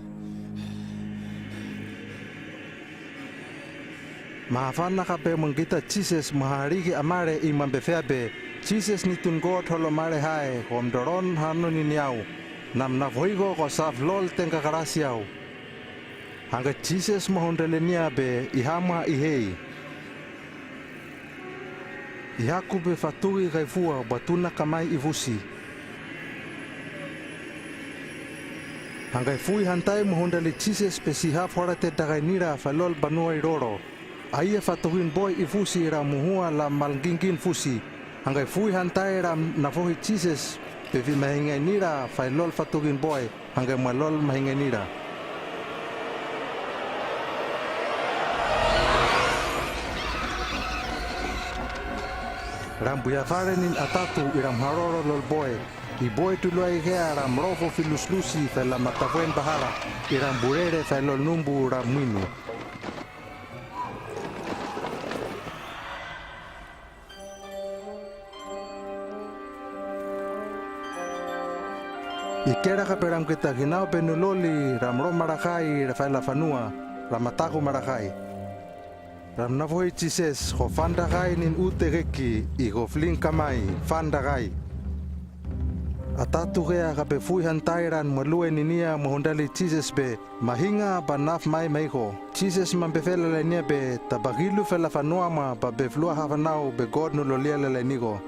Mahafana kabe manggita Jises mahariki amare i mambefea be, Jises nitun God holo mare hae, homdoron hano niniau. Namnafohiko ko saf lol tengkakarasiau. Hangke Jises mahundalenia be, ihama ihei. Ihaku be fatugi kaifua batuna kamai ifusi. Hangke fui hantai mahundali Jises be siha forate dakainira failol banua iroro. Aia fatugin boy ifusi ira muhua la malgingin fusi. Hangke fui hantai ram nafohi Jises be fimahingainira failol fatugin boy. Hangke malol mahingainira. Ram buyafare nin atatu iram haroro lol boy. I boy tuluai hea ram rofo filuslusi fela matafuen bahara. Iram burere failol numbu ram minu. Ikeraka be ram kita ginau be nuloli ram romarakai faila fanua, ram mataku marakai. Ram nafohi Jises, ko fandakai nin ute keki, i ko fling kamai, fandakai. Atatu kea kabe fui hantai ran malue ninia mahundali Jises be, mahinga ba naf mai maiko. Jises mambefela lainia be, tabagilu fela fanuama ba beflua hafanau be God nulolia lalainiko.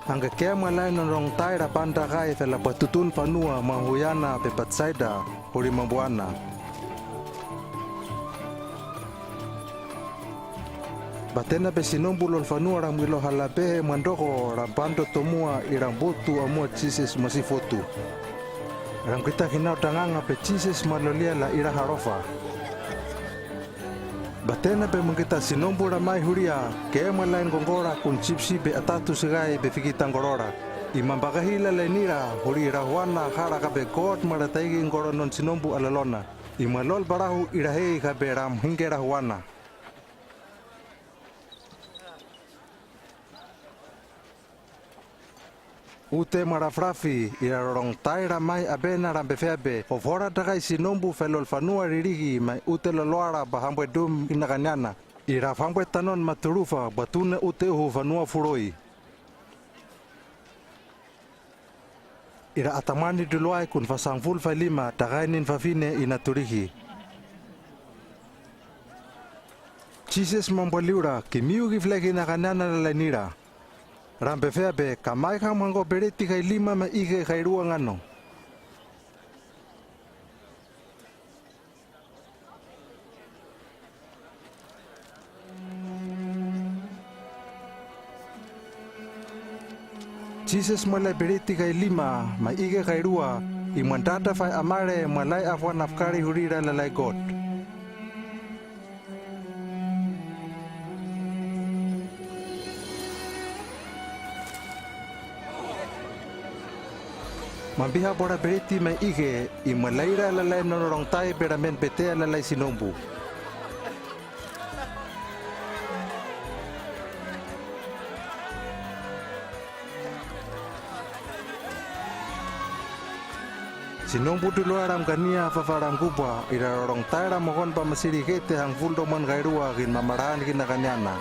Hangka kemalain non rongtai ra panda kai fela patutun fanua mahuyana pe Patsaida huli mambuana. Batena pe sinombu lol fanua ra milo halape mandoko ra pando tomua ira mbutu amua Jises masifotu. Ra mkita kinau tanganga pe Jises malolia la ira harofa. Batena pe mkita sinombu ra mai huria, kemalain kongora kun sipsi pe atatu sigai pe fikita ngorora. I mambakahila lainira huli ira huana hara kape God mara taigi ngoro non sinombu alalona. I malol barahu ira hei kape ra mhingke ra huana. Ute mara frafi ira rorongtai ra mai apena ra mpefea pe, hofora takai sinombu felol fanua ririhi mai ute loloara pa hambwe dum kinakaniana. Ira fambwe tanon maturufa batuna ute uhu fanua furoi. Ira atamani duluai kun fasangful falima takai nin fafine ina turihi. Jises mambaliura kimiu ki fleki nakaniana lalainira. Ra mpefea pe kamai ka mango bereti kai lima ma ike kai rua ngano. Jises malai bereti kai lima ma ike kai rua, i mandata fai amare malai afwan afkari hurira lalai God. Mambiha bora bereti mai ike, i malaira lalai non rongtai bera men betea lalai sinombu. Sinombu duluai ra mkania fafa ra mkubwa, ira rorongtai ra mohon pa masiri kete hangful doman kairua kin mamaraan kinakaniana.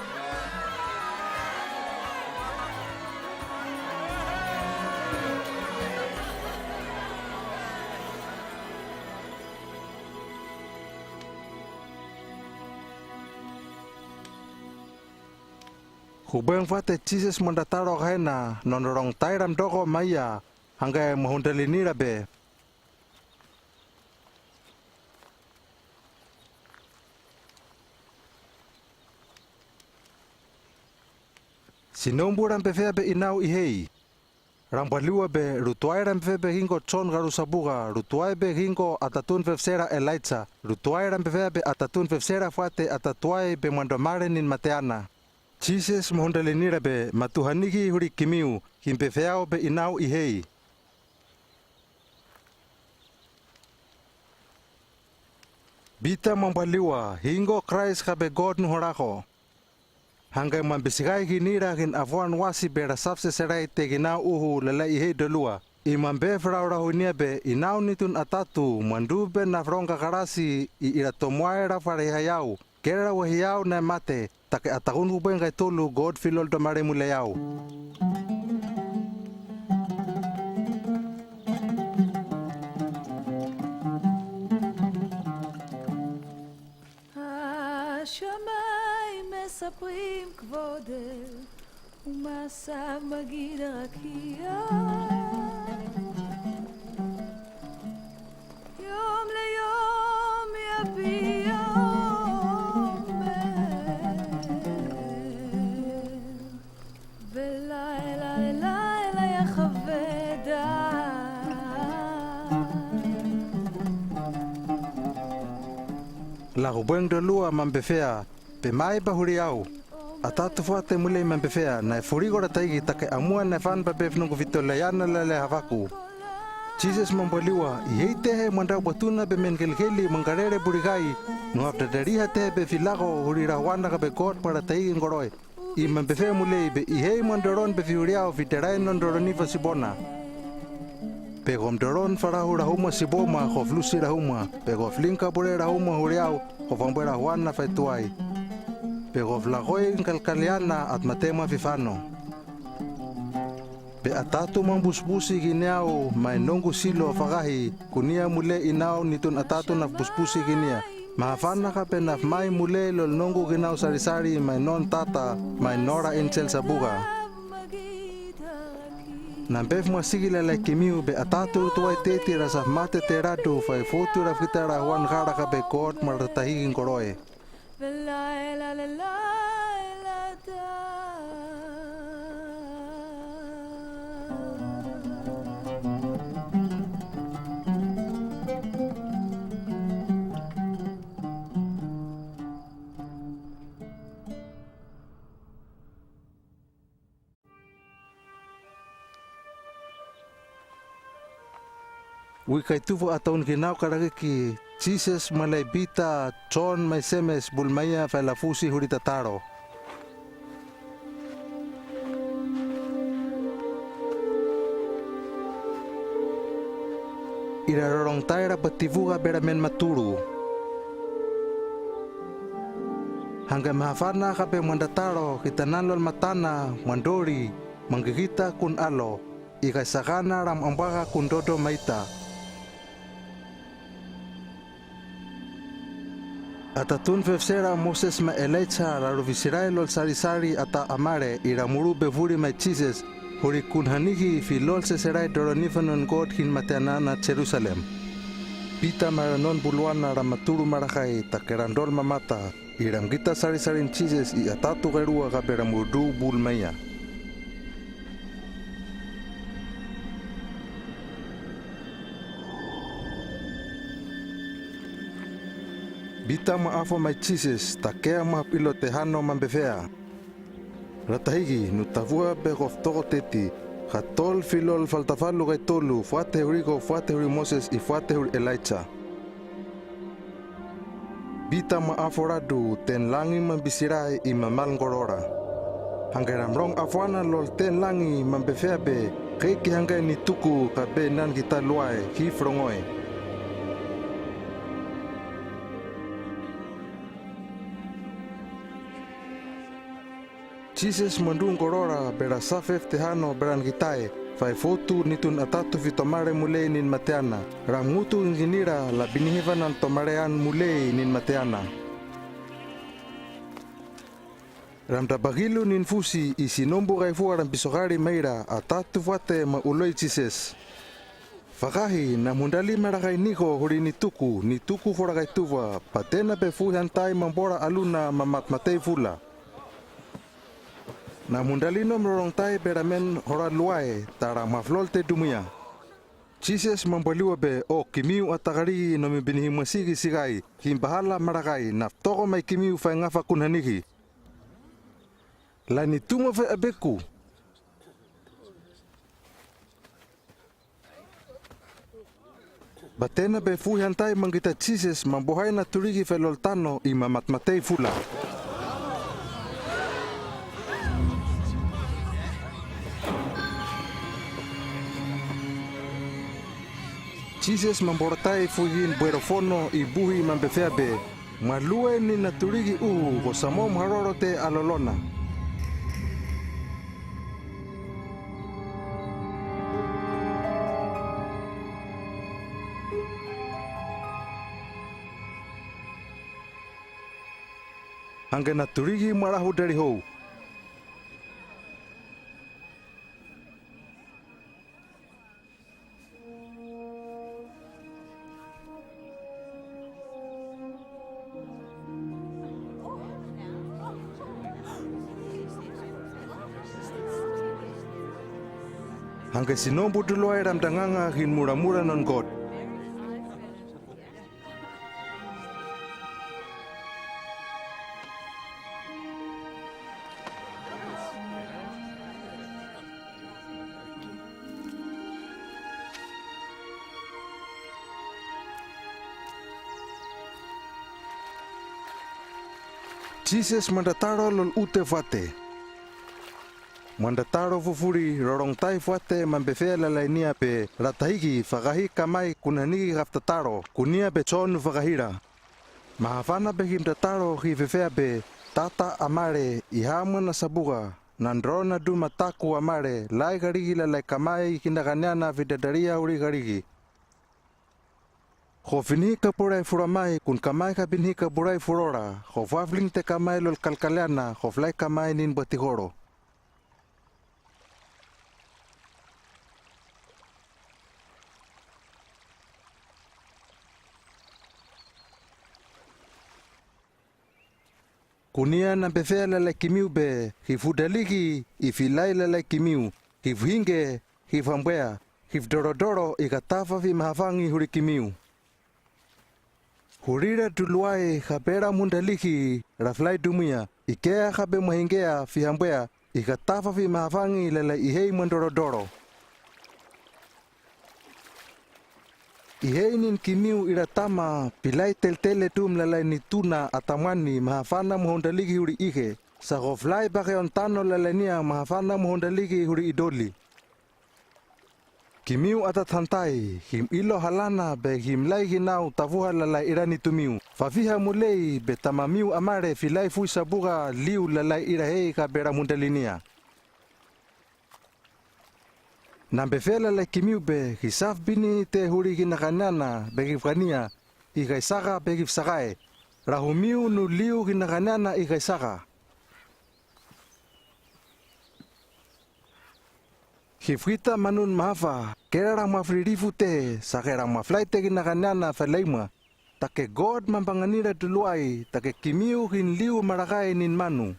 Hubeng fate Jises mandataro kaena non rorongtai ra mdoko maia, hangkai mahundalinira pe. Sinombu ra mpefea pe inau ihei. Ra mpaliua pe rutuai ra mpefea pe kingo Jon karusabuka, rutuai pe kingo atatun fefsera Elaija, rutuai ra mpefea pe atatun fefsera fate atatuai pe mandomare nin mateana. Jises mahundalinira pe matuhaniki huri kimiu, ki mpefeau pe inau ihei. Bita mambaliua, hingo Kraist kape God nuhorako. Hangkai mambisikai kinira kin afwan wasi bera safse serai te kinau uhu lalai ihei dolua. I mambe feraurahunia pe inau nitun atatu mandu pe nafrong kakarasi i ira tomuai ra farehayau. Kera wahiau na mate, take atakun hubeng kai tolu God filol domare muleau. השמיים מספרים כבודך, ומעשיו מגיד הרקיע. יום ליום יביע אומר, ולילה ללילה יחווה דעת. La hubeng dolua mambefea, pe mai pa huriau. Atatu fate mulei mambefea, na furiko ra taigi take amua na fan pa pef nungu fito layana lale havaku. Jises mambaliua, ihei tehe mandau batuna pe men kelikeli mangarere burikai, nuhaf dadariha tehe pe filako huri ra huana kape God para taigi ngoroi. I mambefea mulei pe ihei mandoron pe fihuriau fiterai non doroni fasibona. Pe gom doron farahu rahuma siboma hof lusi rahuma, pe gof lingka bure rahuma huriau, hof ambue rahuana faituai. Pe gof lakoi ngalkaliana at matema fifano. Pe atatu mambusbusi kiniau mai nongu silo fakahi, kunia mule inau nitun atatu naf busbusi kinia. Mahafana kape naf mai mule lol nongu kinau sarisari mai non tata, mai nora insel sabuka. Nampe fmasihi lalaik kimiu be atatu tuai teti ra saf mate te radu fai fotu ra fita ra huan gara ka be Kot ma ra tahiki ngkoroe. Wikaitufu ataun kinauk karagiki, Jisas malai Pita, Jon mai Semes bulmaia fai lafusi huri tataro. Ira rorongtai ra patifuha be ra men maturu. Hangke mahafana ka be mandataro kitanan lol matana mandori mangkikita kun alo, ika sakana ra mambaka kun dodo maita. Atatun fefsera Moses ma Elijah ra rufisirai lol sarisari ata amare ira muru be furi mai Jisas, huri kun haniki fi lol seserai doronifanon God hin mateana na Jerusalem. Pita ma ra non buluana ra maturu marakai ta keran dol mamata, ira mkita sarisarin Jisas i atatu kairua ka be ra muru bulmaia. Pita ma afo mai Jisas, ta kea ma hap ilo tehano mambefea. Ra tahiki, nu tafuha be kof toko teti, ka tol fi lol faltafalu kaitolu, fuate huri ko, fuate huri Moses, i fuate huri Elijah. Pita ma afo radu ten langi mambisirai i mamal ngorora. Hangke ra mrong afuana lol ten langi mambefea be, keki hangke ni tuku ka be nan kita luae, hi frongoe. Jisas mandu ngorora be ra safef tehano be ran kitae, fai fotu nitun atatu fi tomare mulei nin mateana, ra mngutu nginira la binihifanan tomare an mulei nin mateana. Ra mdabagilu nin fusi i sinombu kaifua ra mbisokari maira atatu fuate ma uloi Jisas. Fakahi, na mhundali marakai niko huri ni tuku, ni tuku fora kaitufa, patena be fuihantai mambora aluna ma matmatei fula. Na mhundali no mrorongtai be ra men hora luae, ta ra maflol te dumuia. Jisas mambaliwa be, o kimiu atakari no mi binihi masiki sikai, hin bahala marakai, naf toko mai kimiu fai ngafa kun haniki. Lani tuma fe abeku. Batena be fuihantai mangkita Jisas mambohai na turiki fe lol tano i ma matmatei fula. Jisas mamboratai fuihin buero fono i buhi mambefea be, malue ni na turiki uhu ko samo mharoro te alolona. Hangke na turiki marahu dari hou. Hangke sinombu duluai ra mdanganga hin muramura non God. Jisas mandataro lol ute fate. Mandataro fufuri rorongtai fate mambefea lalainia be ra tahiki fakahi kamai kun haniki kaf tataro kunia be Jon nu fakahira. Mahafana be him tataro hi fefea be tata amare i hamana sabuka nandro na duma taku amare lai kariki lalai kamai kinakaniana fi dadaria huri kariki. Ko finihi kaburai furamai kun kamai ka binihi kaburai furora, ko fafling te kamai lol kalkaliana, ko flai kamai nin batihoro. Kunia na'befea lalaik kimiu be, hif hudaliki i filai lalaik kimiu, hif hingke, hif hambwea, hif dolodolo i katafafimahafangin huli kimiu. Hulira tuluai ha pera muhundaliki, ra filai tumwia, i kea ha pemwahingkea fi hambwea, i katafafimahafangin lalaik ihei mwandolodolo. Ihei nin kimiu ira tama, pilai teltele tum lalaik nituna atamwani mahafana muhundaliki huli ihe, sa ho filai pakeon tano lalaik nia mahafana muhundaliki huli itoli. Kimiu atat hantai, him ilo halana be him lai hinau tafuha lalaik ira nitumiu, fafiha mulei be tamamiu amale filai fui sabuka liu lalaik ira hei ha pera muhundalinia. Na'befea lalaik kimiu be, hisaf binihi te huli hinakaniana be hif kania, i haisaka be hif sakae, ra humiu nu liu hinakaniana i haisaka. Hif hita manun mahafa, kera ra maflilifu te, sake ra maflai te hinakaniana faleimwa, take God mampanganira tuluai, take kimiu hin liu malakae nin manu.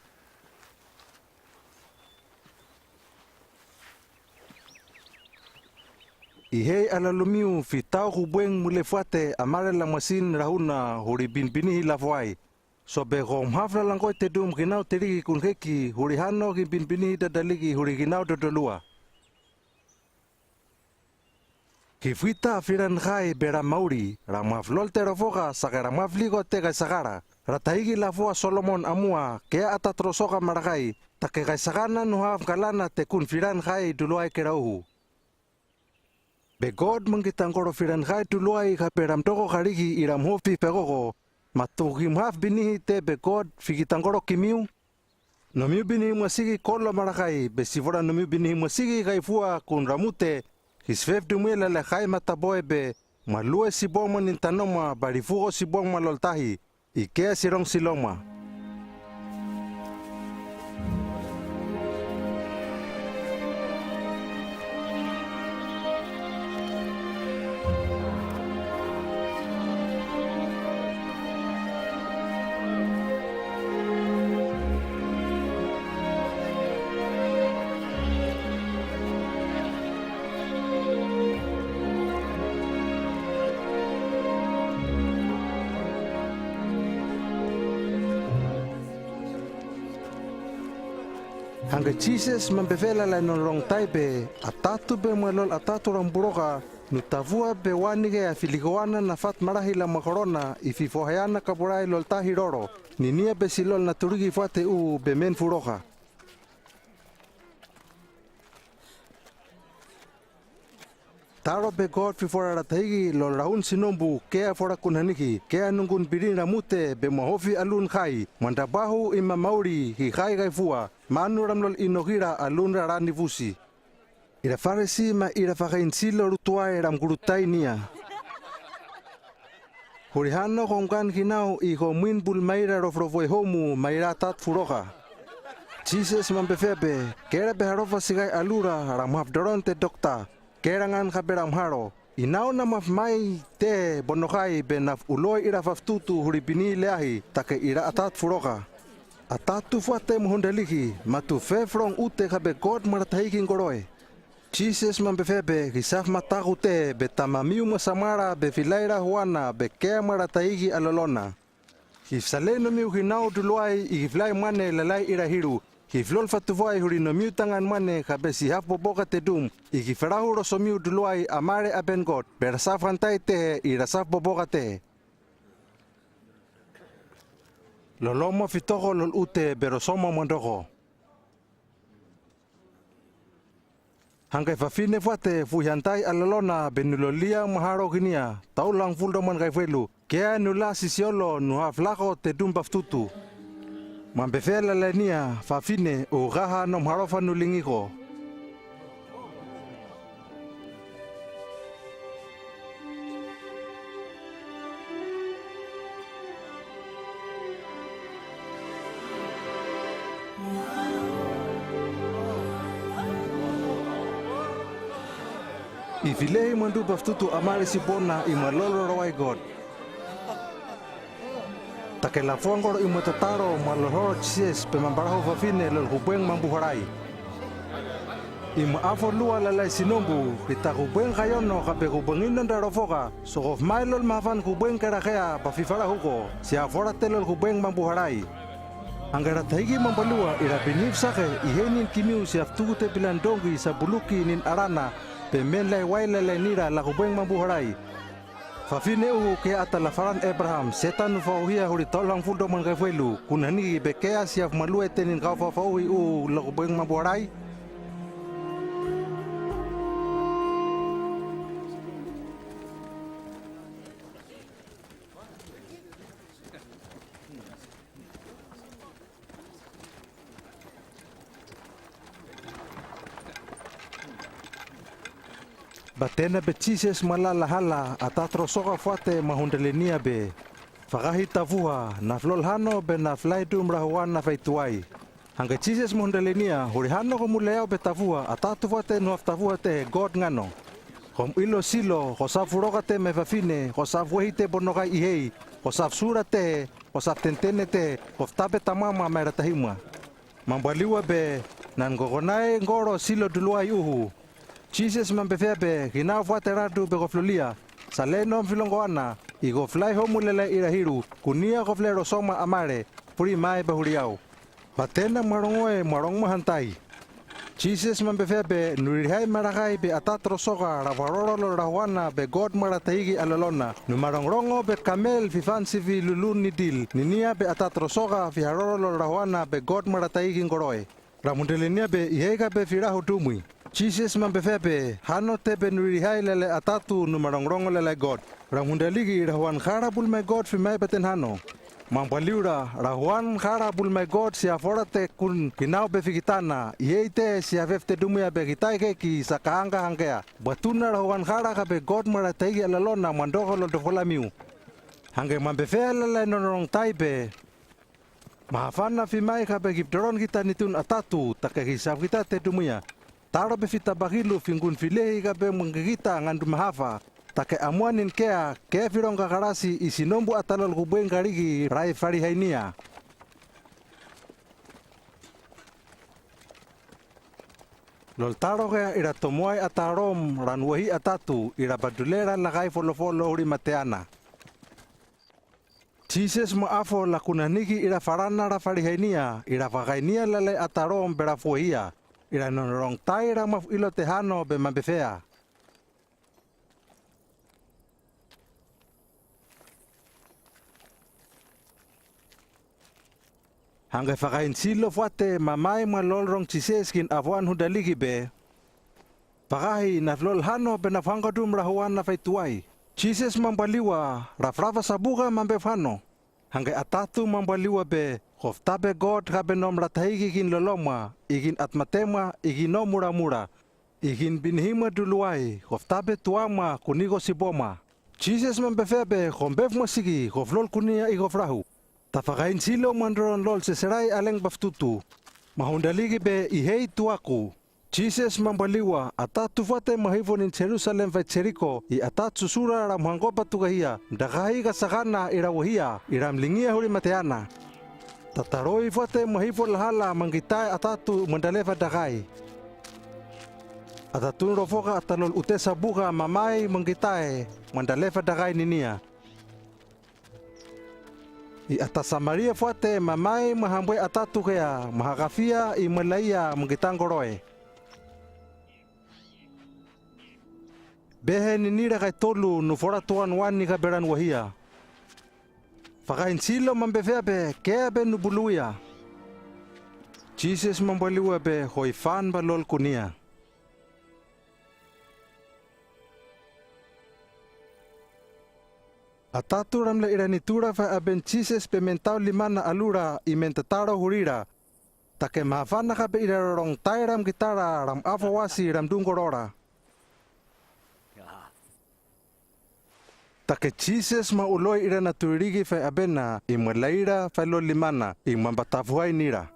Ihei alalumiu fi tau hubweng mulefuate amale lamwasin rahuna huli binbinihi lafoai. Sobe ho mhaf lalangkoi te tum hinau teliki kun heki huli hano him binbinihi dadaliki huli hinau dodolua. Hif hita firan hai be ra mauli, ra mhaf lol te rofoka sake ra mhaf liko te kaisakala, ra tahiki lafoa Solomon amua, kea atat rosoka malakai, take kaisakana nu haf kalana te kun firan hai tuluai kerauhu. Be God mangkitangkolo firan hai tuluai ha pera mtoko kaliki ira mhofi pekoko, matu him haf binihi te be God fikitangkolo kimiu. Nomiu binihi mwasiki kolo malakai, be sifora nomiu binihi mwasiki kaifua kun ra mute, his fef dumwia lalaik hai mataboe be, mwalue sibomwa nin tanomwa, balifuho sibomwa loltahi, i kea sirong silomwa. Hangke Jisas mambefela la nonlongtai be, atatu be mwalol atatu lambuloka, nu tavua be wanike afilikowana nafat malahi la makorona, ififoheana kapurai loltahi lolo, ninia be silol natuliki fate u be men fuloka. Talo be God fifora latahiki lol rahun sinombu, kea fora kun haniki, kea nungkun bilin lamute be mwahofi alun hai, mwandabahu i mamauli hi hai kaifua, manu lamlol inokila alun rarani fusi. Ira Farisi ma ira fakain silo lutuai lamkulutai nia. Huli hano homkan hinau i homwin bul maira loflofoi homu maira tat fuloka. Jisas mambefea be, kela be halofa sikai alula lamhaf dolon te dokta, kela ngan kape lamhalo. Inau namhaf mai te bonokai be naf uloi ila faftutu huli bini leahi take ila atat fuloka. Atatu fate muhundaliki, matu fef long ute kape God malatahiki ngoloe. Jisas mambefea be, hisaf mataku te be tamamiu mwasamala be filaila huana be kea malatahiki alolona. Hifsale nomiu hinau tuluai i hiflai mane lalai ila hilu, hiflol fatufuai huli nomiu tangan mane kape sihaf boboka te dum, i hifalahu losomiu tuluai amale aben God, be lasaf hantai tehe i lasaf boboka tehe. Loloma fitoko lol ute be losoma mwandoko. Hangkai fafine fate fuihantai alolona be nu lolia mahalo hinia, tau langful doman kaifelu, kea nu la sisiolo nu haflako te dum baftutu. Mambefea lalai nia, fafine, u kaha nom halofa nu lingiko. I filehi mwandu baftutu amale sibona i mwalolo lawai God. Tak Ke lafoa ngoro imo tataro ma lolhoro Jises pe mambarahu fafine lolkubeng mambuharai. Imo afo lua lalahi sinombu, kita kubeng kayono ka pe kubeng inon darofoka, soko fmae lolmahafan kubeng kerakea pa fifarahuko, sia forate lolkubeng mambuharai. Hangke ra tahiki mambaliwa ira binifsake, ihein nin kimiu sia ftukute bilan dongki sa buluki nin arana, pe menlai wai lalahi nira lakubeng mambuharai. Fafine uhu ke ata lafaran Ebraham, setan nu fauhia huri tolhang fuldo mangkaifuelu, kuna niki pe kea sia fmalue tenin kaufafauhi uhu lakubeng mambuharai. Batena be Jises malalahala, atatrosoka fuate mahundalenia be, fakahi tafuha, naflolhano be naflaidum rahuan nafaituai. Hangke Jises mahundalenia, hurihano ko mulayau be tafuha, atatu fuate nuhaftafuha tehe God ngano. Kom ilo silo, ko safurokate mai fafine, ko safwehi te bonokai ihei, ko safsura tehe, ko saftentene tehe, ko ftabe tamama mai ratahimwa. Mambaliwa be, nan kokonai ngoro silo duluai uhu. Jises mambefea be, ginau fuate radu be ko flolia, sale nom filongoana, i ko flai homu lele ira hiru, kunia ko fle rosoma amare, puri mai be huriau. Batena marongoe, marong mahantai. Jises mambefea be, nu ririhai marakai be atatrosoka, ra faroro lolrahuana be God maratahiki alalona. Nu marongrongo be kamel fifan sifi lulun nidil, ninia be atatrosoka, fiharoro lolrahuana be God maratahiki ngoroe. Ra mundalenia be, iheka be firahu dumui. Jises mambefea be, hano te be nu ririhai lele atatu nu marongrongo lele God. Ra mundaliki rahuan hara bul mai God fimai baten hano. Mambaliura, rahuan hara bul mai God sia forate kun ginau be fikitana, ihei te sia fefte dumuia be kitai keki sa kahangka hangkea. Batuna rahuan hara ka be God maratahiki alalona mandoko loldofolamiu. Hangke mambefea lele nonorongtai be. Mahafana fimai ka be gibdoron kita nitun atatu, take hisaf kita te dumuia. Taro be fita bakilu finggun filehi ka be mangkikita ngandu mahafa. Take amuan nin kea, ke firong kakarasi i sinombu ata lolkubeng kariki rai farihainia. Loltaro kea ira tomuai ata Rom, ra nuwehi atatu, ira badule ra lakai folofolo huri mateana. Jises mo afo lakuna niki ira farana ra farihainia, ira fakainia lele ata Rom be ra fuehia, ira nonorongtai ra maf ilo te hano be mambefea. Hangke fakain silo fuate mamai malolrong Jises kin afuan hundaliki be. Fakahi naflolhano be nafangkodum rahuan nafaituai. Jises mambaliwa, ra frafa sabuka mambefano. Hangke atatu mambaliwa be, ko ftabe God ka be nom ratahiki kin lolomwa, i kin atmatemwa, i kin no muramura. I kin binihimwa duluai, ko ftabe tuamwa, kuniko sibomwa. Jises mambefea be, ko mbef masiki, ko flol kunia i ko frahu. Ta fakain silo mandoron lol seserai aleng baftutu. Mahundaliki be, ihei tuaku. Jises mambaliwa, atatu fuate mahifo nin Jerusalem fai Jeriko, i atatu susura ra mhangkopa tukahia, mdakahi kasakana ira wahia, ira mlingia huri mateana. Tataroi fuate mahifo lahala mangkitae atatu mandalefa dakai. Atatun rofoka ata lol ute sabuka mamai mangkitae mandalefa dakai ninia. I ata Samaria fuate mamai mahambue atatu kea, mahakafia i malaia mangkitangkoroe. Behe ninira kai tolu nu foratuan wani ka be ran wahia. Fakain silo mambefea be, kea be nu buluia. Jises mambaliwa be, ko ifan ba lol kunia. Atatu ra mle ira nitura fai aben Jises pe mentau limana alura i mentataro hurira. Take mahafana ka be ira rorongtai ra mkitara ra mafo wasi ra mdungorora. Take Jises mauloi ira natuririki fai abena, i malaira fai lol limana, i mambatafuhai nira.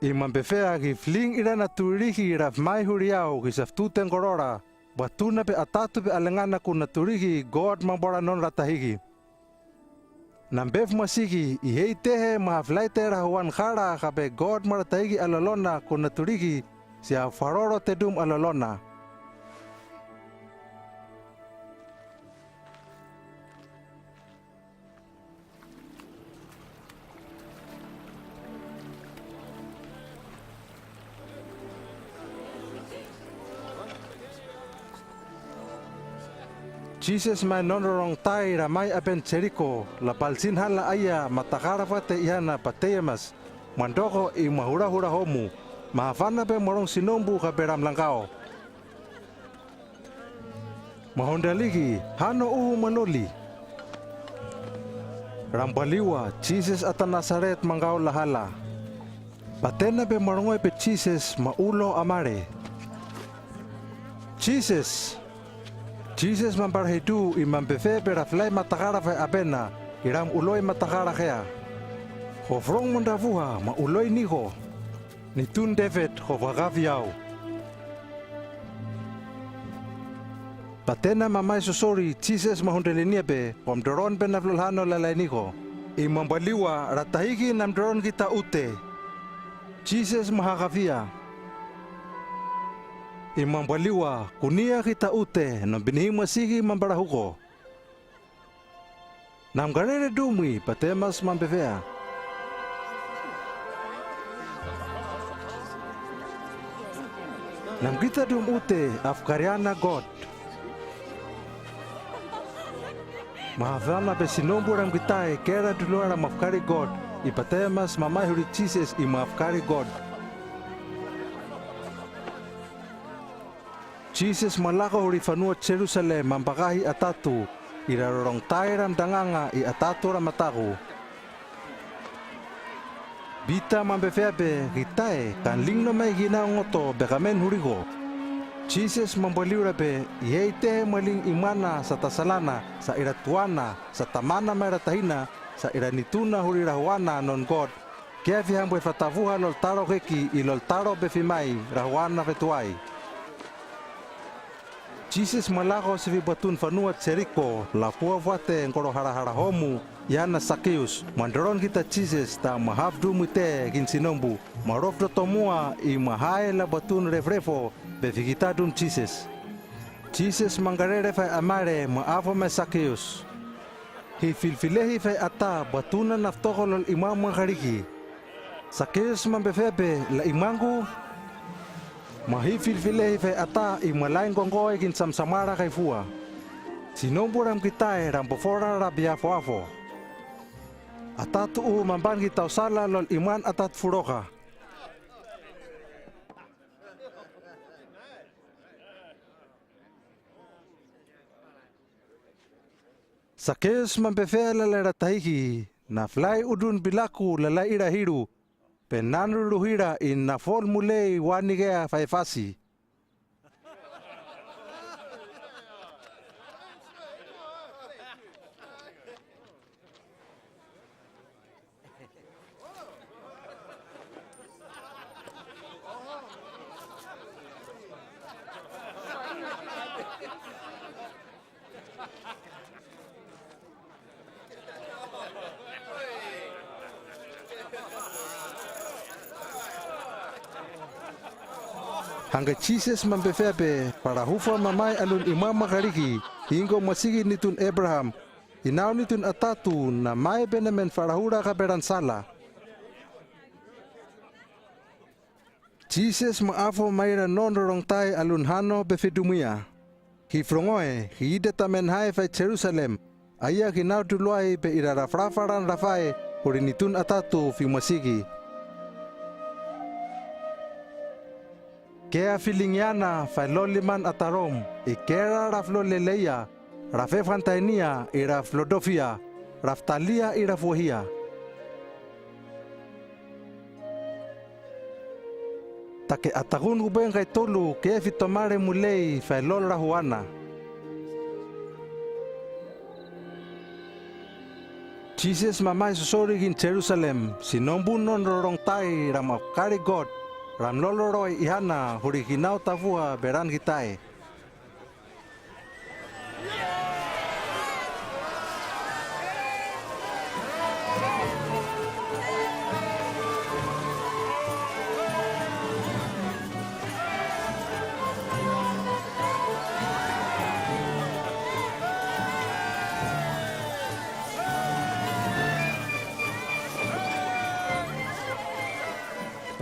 I mambefea ki fling ira natuririki ra fmai huriau ki saftuten korora, batuna be atatu be alengana kun naturiki God mamboranon ratahiki. Nampe fmasiki, ise itehe ma haflaite rahuan kara kape God marataiki alolona konatuliki, sia faroro tedum alolona. Jisas mai nonrorongtai ra mai apen Jeriko, la palsin hala aia matakara fate ihana Patemas, mandoko i mahurahura homu, mahafana pe marong sinombu kape ramlangkao. Mahondaliki, hano uhu manoli. Rambaliwa, Jisas ata Nasaret mangkao lahala. Patena pe marongoi pe Jisas ma ulo amare. Jisas! Jisas mamparahitu i mampefe pe ra flai matakara fai apena, i ram uloi matakara kea. Hofrong mandafuha ma uloi niko. Nitun David, hofakafiau. Patena mamai sosori Jisas mahondalinia pe, homdoron pe naflolhano lalainiko. I mambaliwa, ratahiki namdoron kita ute. Jisas mahakafia. I mambaliwa, kunia kita ute, nambinihi masiki mamparahuko. Namkarere dumi Patemas mampefea. Namkita dum ute afkariana God. Mahafana pe sinombu ramkitae kera dulua ra mafkari God, i Patemas mamai huri Jisas i mafkari God. Jisas malako huri fanua Jerusalem mampakahi atatu, i rarorongtai ramdanganga i atatu ramataku. Bita mampefea pe kitae, kanling no mai ginau ngoto bekamen huriko. Jisas mambaliura pe, ise itehe maling imana sa tasalana, sa iratuana, sa tamana mai ratahina, sa iranituna huri rahuana non God, kea fihampwe fatafuha loltaro keki i loltaro pe fimai, rahuana fetuai. Jisas malako sifibatun fanua Jeriko, la pua fate ngkoro harahara homu, ihana Sakeus, mandoron kita Jisas ta mahaf dum ite kin sinombu, marof dotomua i mahae labatun refrefo, pe fikita dum Jisas. Jisas mangkarere fai amare maafo mai Sakeus. Hifilfilehi fai ata batuna naftoko lol imam mangkariki. Sakeus mampefea pe la imangku. Mahifilfilehi fai ata i malaing kongkoe kin samsamara kaifua. Sinombu ramkitae rampofora ra biafoafo. Atatu u mampan kitausala lol iman atatu furoka. Sakeus mampefea lalai ratahiki, naflai udun bilaku lalai ira hiru, pe nanruruhira i nafol mulei wanikea fai fasi. Hangke Jisas mampefea pe, parahufa mamai alun imam mangkariki, ingko masiki nitun Abraham, inau nitun atatu namai pe namen farahura kape ran sala. Jisas maafo maira non rorongtai alun hano pe fidumia. Hifrongoe, hida tamen hae fai Jerusalem, aia kinau duluai pe ira rafrafaran rafae, huri nitun atatu fimasiki. Kea filingiana fai loliman atarom, i kera rafloleleia, rafefantainia, i raflodofia, raftalia, i rafuahia. Take atakun kuben kaitolu, kea fitomare mulei fai lol rahuana. Jisas mamai sosori kin Jerusalem, sinombu non rorongtai ra mafkari God, ramloloroi ihana huri kinau tafuha beran kitae.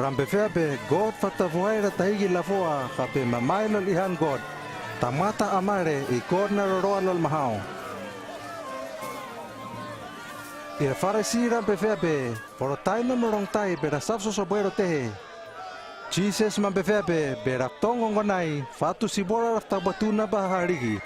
Ran pefeape, Koht fatafuhaira tahiki lafoa, ka pe mamae lolihan Koht, tamata amare, i Koht naroroa lolmahao. Ira Farisi ran pefeape, porotai na morongtai be ra safsoso bwero tehe. Jisas man pefeape, be ra tong kongonai, fatu sipora ra ftabwatuna pa hahariki.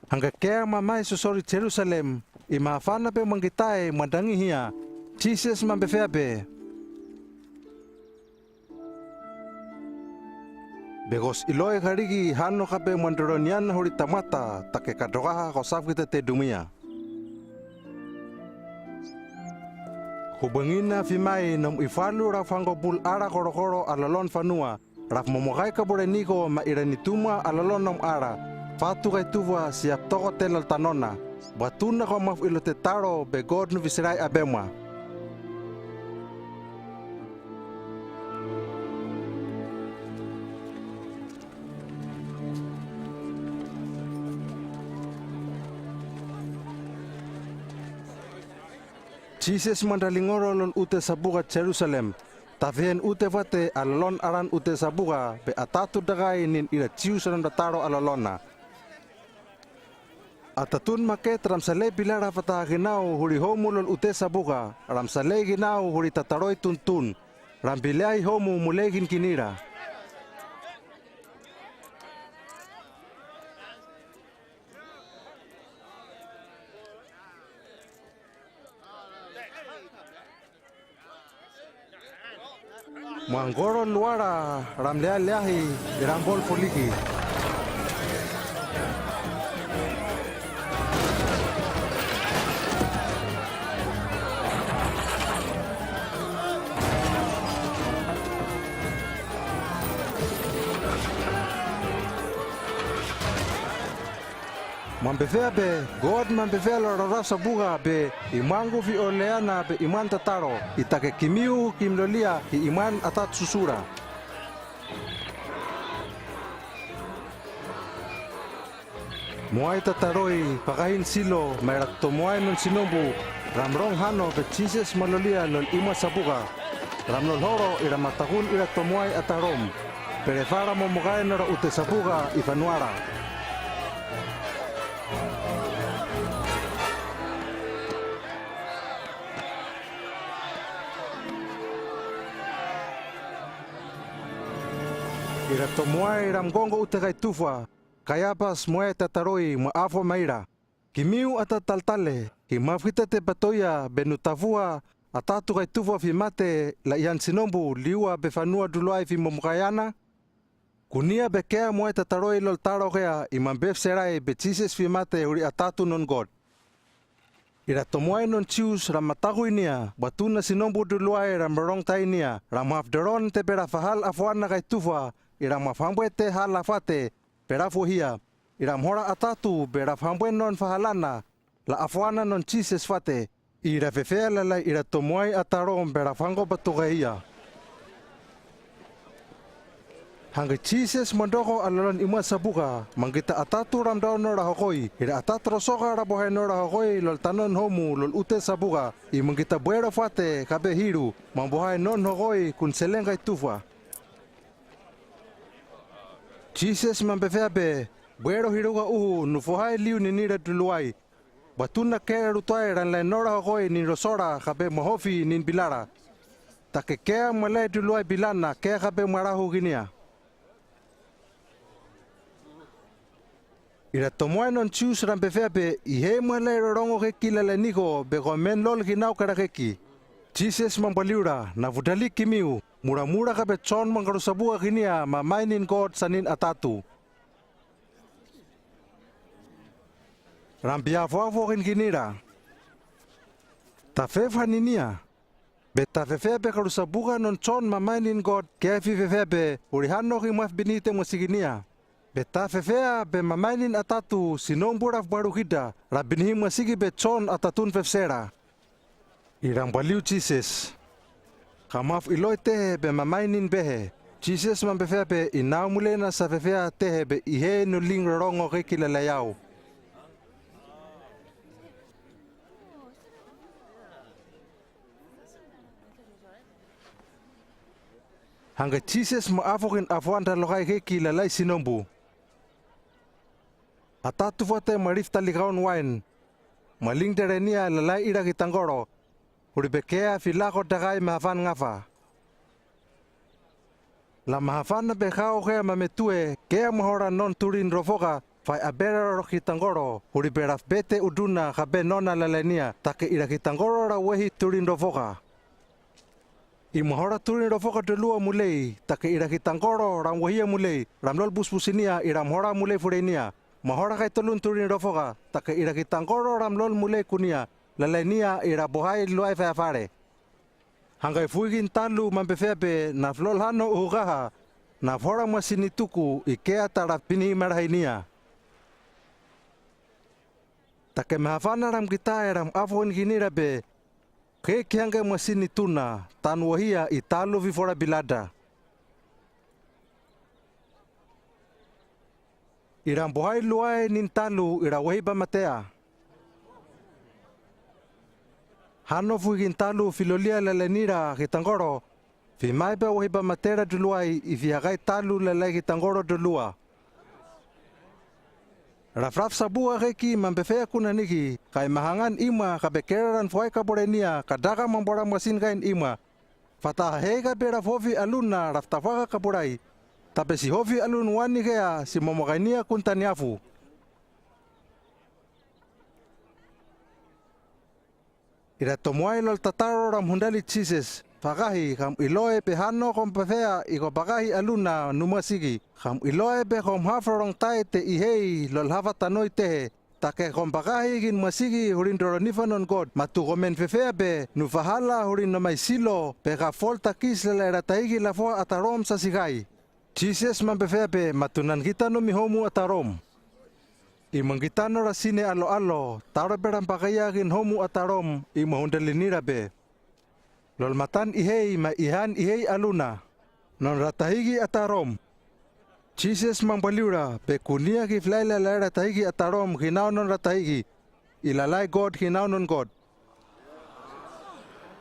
Hangke kea mamae sosori Jerusalem, i mafana pe mangkitae mwandangi hia, Jisas man pefeape. Be kos iloi kariki hano ka pe mwandoroniana hori tamata, take katokaha ko safkitete dumia. Hubwengina fimai nom ifalu ra fangkopul ara korokoro alalon fanua, ra fmomokai kabureniko ma ira nitumwa alalon nom ara, fatu kaitufa sia ptoko telal tanona, bwatuna ko maf ilotetaro be Koht nufisirai apemwa. Jisas mandralingoro lon ute sabuka Jerusalem, tafihen ute fate alalon aran ute sabuka be atatu dakai nin ira Jius ran tataro alalona. Atatun maket ram salei pilara fata kinau hori homu lol ute sabuka, ram salei kinau hori tataroi tuntun, ram pileai homu muleikin kinira. Mwangkoro luara ram lealeahi, ram bolfoliki. Man pefeape, Koht man pefea loraraf sabuka be, i mwangku fi oleana be i mwan tataro, i take kimiu kimlolia i i mwan atat susura. Mwae tataroi, pakain Silo, ma ira tomoai non sinombu, ram rong hano be Jisas malolia lol imwa sabuka. Ram lolhoro ira matakun ira tomoai atarom. Be re fara momokai nora ute sabuka i fanuara. Ira tomoai ram kongko ute kaitufa, Kaiapas mwae tataroi ma afo maira. Kimiu atataltale, ki mafkitete patoia be nu tafua atatu kaitufa fi mate la'ihan sinombu liua be fanua duluai fi momokaiana. Kunia be kea mwae tataroi loltaro kea i man pefserai be Jisas fi mate hori atatu non Koht. Ira tomoai non Jius ram mataku inia, bwatuna sinombu duluai ram rorongtai inia, ram hafdoron te be ra fahal afoana kaitufa, ira mafambwe te hala fate, be ra fohia, ira mhora atatu be ra fambwe non fahalana, la afoana non Jisas fate, ira fefea lalai ira tomoai atarom be ra fangko patokaia. Hangke Jisas mandoko alalon imwa sabuka, mangkita atatu ram dau nora hokoi, ira atatu rosoka ra bohai nora hokoi lol tanon homu lol ute sabuka, i mangkita bwero fate ka be hiru, man bohai non hokoi kun seleng kaitufa. Jisas man pefeape, bwero hiruka uhu nu fohai liu ninira duluai. Bwatuna kea rutai ran lae nora hokoi nin rosora ka be mwahofi nin pilara. Take kea mwalae duluai pilana kea ka be mwarahu kinia. Ira tomoai non Jius ram pefeape, ihe mwalae rorongo keki lalainiko be ko men lol kinau kera keki. Jisas man paliura, na fudali kimiu, muramura ka be Jon man karusabuka kinia mamae nin Koht sanin atatu. Ram piafoafokin kinira. Ta fefha ninia. Be ta fefeape karusabuka non Jon mamae nin Koht kea fi fefeape hori hano ki maf binite mwasikinia. Be ta fefeape mamae nin atatu sinombu ra fbwarukita ra binihi mwasiki be Jon atatun fefsera. Irambualiu Jisas. Ka maf iloe tehe be mamain in behe, Jisas mambefeabe inao mule na safefea tehe be ihe nuling rorongo kiki lalayaw. Hangge Jisas ma afokin afuan talokai kiki lalai sinombu. Atatufuate ma riftalikaun wain, ma lingdere nia lalai ira ki tangoro, huribe kea filako dakai mahafan ngafa. La mahafan na be kao kea mametue kea mahora non turin rofoka, fai abera roro ki tangoro, huribe rafbete uduna kabe nona lalai nia, take ira ki tangoro ra wehi turin rofoka. I mahora turin rofoka dolua mulei, take ira ki tangoro ram wehia mulei, ram lol busbusinia, ira mahora mulei fureinia. Mahora kai tolun turin rofoka, take ira ki tangoro ram lol mulei kunia, lalainia ira bohai luai fai afare. Hanggai fuikin talu mambefeabe naf lol hano uhukaha, naf hora masini tuku i kea tara pini marahainia. Take mahafana ram kita eram afon kinirabe, ke kiangge masini tuna, tan wahia i talu fifora bilada. Iram bohai luai nin talu ira wahi bamatea. Hano fuikin talu filolia lalainira ki tangoro, fimai be wahi bamatera duluai i fihakai talu lalai ki tangoro dolua. Rafraf sabua kiki mambefea kuna niki, kai mahangan ima kabe kera ran fuai kaburenia, kadaka mambora masin kain ima. Fata hei kabe rafofi aluna raftafaka kaburai. Tabe si hofi alun wani kea si momokainia kuntaniafu. Ira tomuai lol tataro ram hundali Jisas, fakahi kam iloe be hano kom befea i ko bakahi aluna numasiki, kam iloe be kom hafrorong tai te ihei lol hafa tanoi tehe, take kom bakahi kin masiki hurin doronifa non God, matu komen fefea be nufahala hurin nomai silo be ka fol takis lalaira taiki lafoa atarom sasikai. Jisas mambefeabe matu nan kita no mi homu atarom. I mangkita no rasine alo-alo, taro beram pakaiakin homu atarom, i mahundalinira be. Lol matan ihei ma ihan ihei aluna. Non rataiki atarom. Jisas mambaliura, be kunia ki flai lalaira taiki atarom, kinao non rataiki. I lalai God, kinao non God.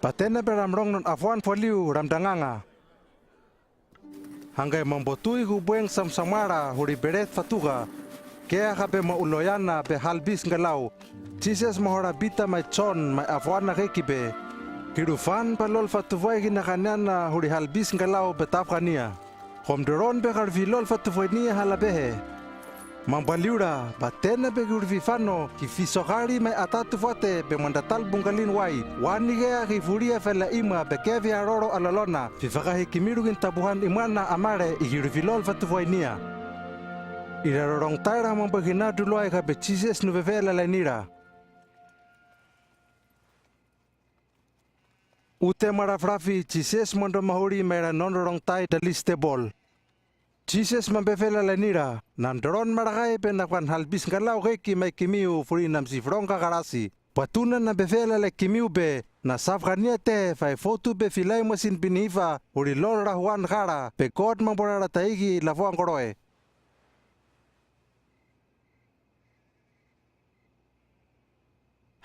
Patena beram rong non afuan foliu ram danganga. Hanggai mambotui ku bueng samsamara huri beret fatuka. Kea kabe ma uloyana be halbis ngalau. Jisas mahora bita mai Jon mai afuana kiki be. Kirufan palol fatufai kinakaniana huri halbis ngalau be tafkania. Kom doron be karfi lol fatufainia halabehe. Mambaliura, batena be ki urififano, ki fisokari mai atatufuate be mandatal bungkalin wai, wani kea ki furia fela ima be kea fiaroro alalona, fifakahi kimiru kin tabuhan imana amare i ki urifilol fatufainia. Ira rorong taira mambakina duluai kabe Jisas nufefe lalainira. Ute marafrafi, Jisas mando mahuri maira non rorong tai dalis tebol. Jisas mambefe lalainira, nan doron marakai be nakwan halbis ngalau kiki mai kimiu furi nam sifrong kakarasi. Patuna nambefe lalai kimiu be, na safkania te fai fotu be filai masin binifa, huri lol rahuan kara, be God mamborara taiki lafuang koroe.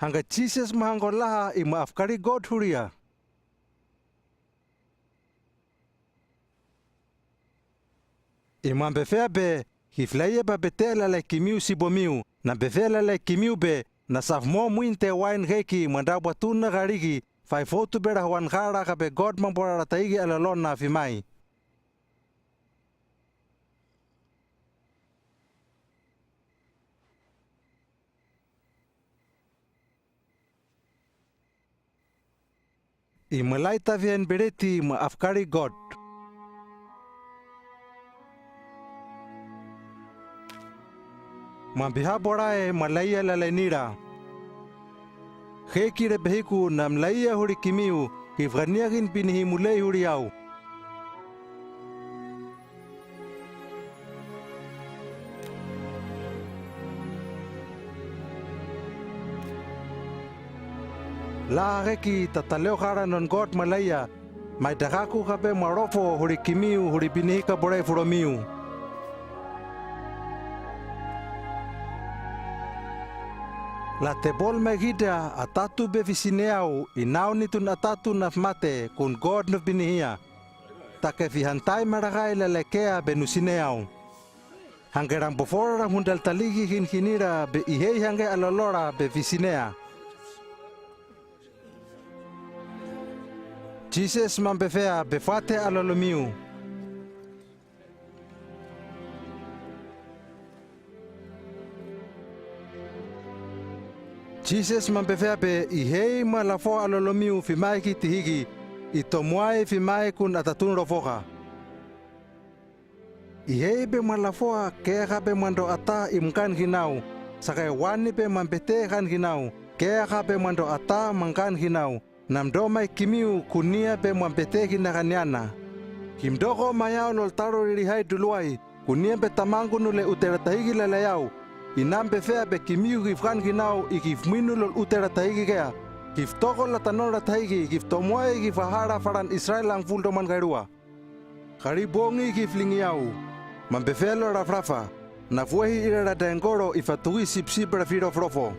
Hangga Jisas mahanggo laha i maafkari God huria. I mambefea be, ki flaia ba bete lalai kimiu sibomiu, nambefe lalai kimiu be, na safmo muin te wain kiki mandau batuna kariki, fai fotu be rahuan kara kabe God mamborara taiki alalona fimai. I malai tafian bereti maafkari God. Mambiha borae malaia lalainira. Kiki rebehiku namlaia huri kimiu, ki fkania kin binihi mulei huri au. Laahekeki ta taleokara non Koht Malaia, mai dakakú kape mwarofo huri kimiu huri pinihika bora i furomíu. Lah tepol maikita atatu be fisineau, inaun itun atatu na fmate, kun Koht na fipinihia. Ta ke fihantai marakai lalaekea be nusineau. Hangke ran pofor ram hundaltaliki hinhinira be ihei hangke alolora be fisinea. Sises man pefea be fate alolomiu. Sises man pefea be ihei ma lafoa alolomiu fimaiki tihiki, itomuai fimaikun atatun rofoka. Ihei be mwan lafoa, keaka be mwanto ata i mkan hinau, saka ewani be mwan pete kan hinau, keaka be mwanto ata mwan kan hinau, na mto mai kimiu kunia be mwan pete kinakan iana. Ki mtoko mai ahu loltaro ririhai tuluai, kunia be Tamangkun ule uteratahiki lalaei ahu. Inan pefea be kimiu ki fkan hinau i ki fmwinu loluteratahiki kea, ki ftoko latanon ratahiki, ki ftomuai ki fahara faran Israel Angful to Mwan Kairua. Kari poongi ki flingi ahu, man pefea lorafrafa, na fuehi ira rataengkoro i fatuhi sipsip rafirofrofo.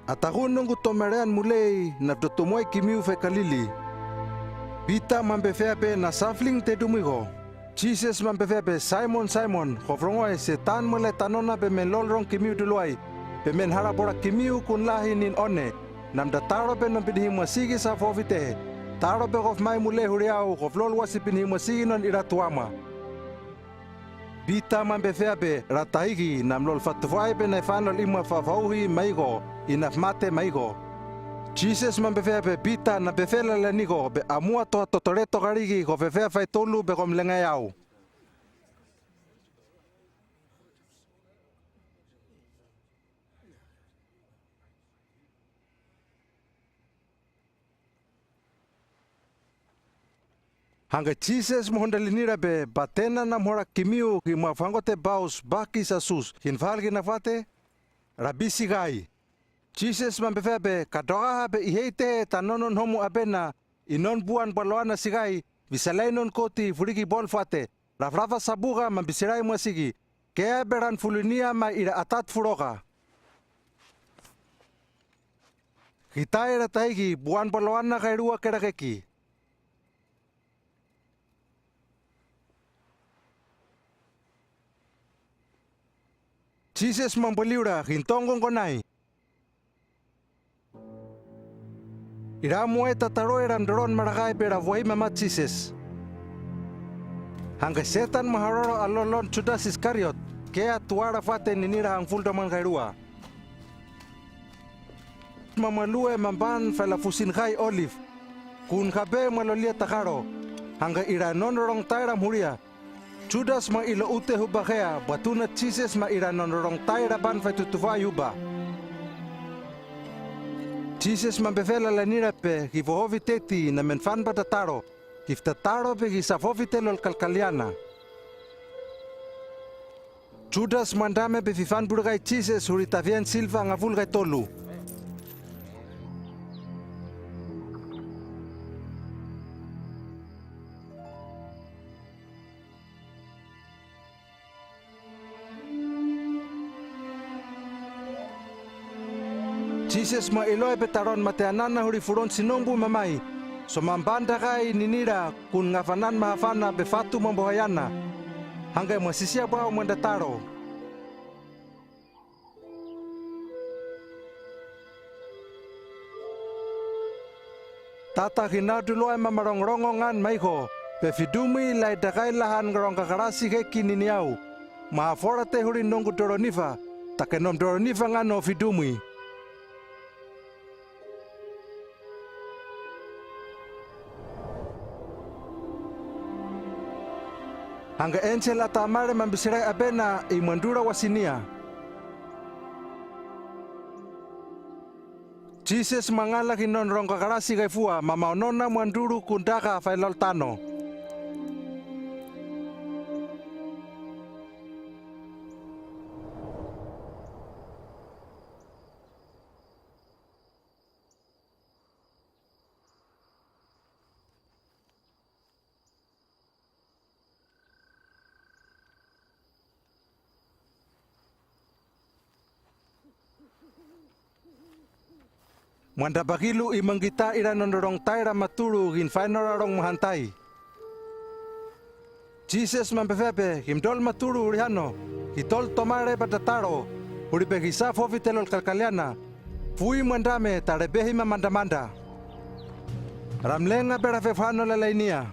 Ataku nongku tomarean mwulei na ftotomuai kimiu fe Kalili. Pita man pefea be, na safling tetumwiko. Sises man pefea be, Saimon, Saimon, ko frongoe, Setan mwelae tanona be men lolrong kimiu tuluai, be men haraporakimiu kun lahi nin one. Na mtataro be non pinihimwasiki sa fofitehe. Taro be ko fmai mwulei huri ahu, ko flolwasi pinihimwasiki non iratuamwa. Pita man pefea be, Ratahiki, na mlolfatufai be naifan lolimwa fafauhi maiko, i na fmate maiko. Sises man pefea be, Pita, na pefea lalainiko, be amwato totoreto kariki ko fefea faitolu be ko mlengai ahu. Hangke Sises mwa hundalinira be, Patena na mhorakimiu ki mwa fangkote paus, paki sa sus, hinfahal ki na fate? Ra pisikai. Sises man pefea be, Katokaha be ihei tehe ta nonon homu apena, inon puan paloana sikai, fisalain non koti, furiki pol fate, rafrafa sapuka man pisirai mwasiki, kea be ran fulinia mai ira atat furoka. Kitai ratahiki, puan paloana kairua kerakekki. Sises man pweliura, Hintongkong konai. Ira mwai tataroi ran doron marakai be ra fuahi mamat Sises. Hangke Setan mwa haroro alolon Judas Iskariot, kea tuara fate ninira Angful to Mwan Kairua. Mwa mwalue man pan fai lafusin kai Olif. Kun kape mwa lolia takaro. Hangke ira non rorongtai ra mhuria. Judas mwa ilo ute hupa kea, pwatunat Sises ma ira non rorongtai ra pan fai tutufai hupa. Sises man pefea lalainira be, Ki fohofiteti, na men fan patataro. Ki ftataro be ki sa fohofite lolkalkaliana. Judas mwa ndame be fifanpurikai Sises huri tafien silfa angaful kai tolu. Sises mwa iloa be taron mate anana huri furon sinongpu mamai. So man pan takai ninira kun ngafanan mahafana be fatu mampohaiana. Hangke mwa sisiapau mwa ndataro. Tata, hinautuluai ma marongorongo ngan maiko, be fitumwi lai takai lahan ngarongkakaras hekki niniau. Mahaforate huri nongku toronifa, ta ke nom toronifa ngan o fitumwi. Hangke ensel atamare man pisirai apena i mwandura wasinia. Sises mwa ngala ki non rongkakarasi kaifua, ma maunona mwanduru kun taka fai loltano. Mwanda pakilu i mangkita ira non rorongtai ra matulu kin fainora rongmahantai. Jisas mampefeape, kimtol matulu huri hano, kitol tomare pa tataro, huripe kisa fofi telol kalkaliana, fui mwandame tarepehi mamandamanda. Ramlengape ra fefano lalainia.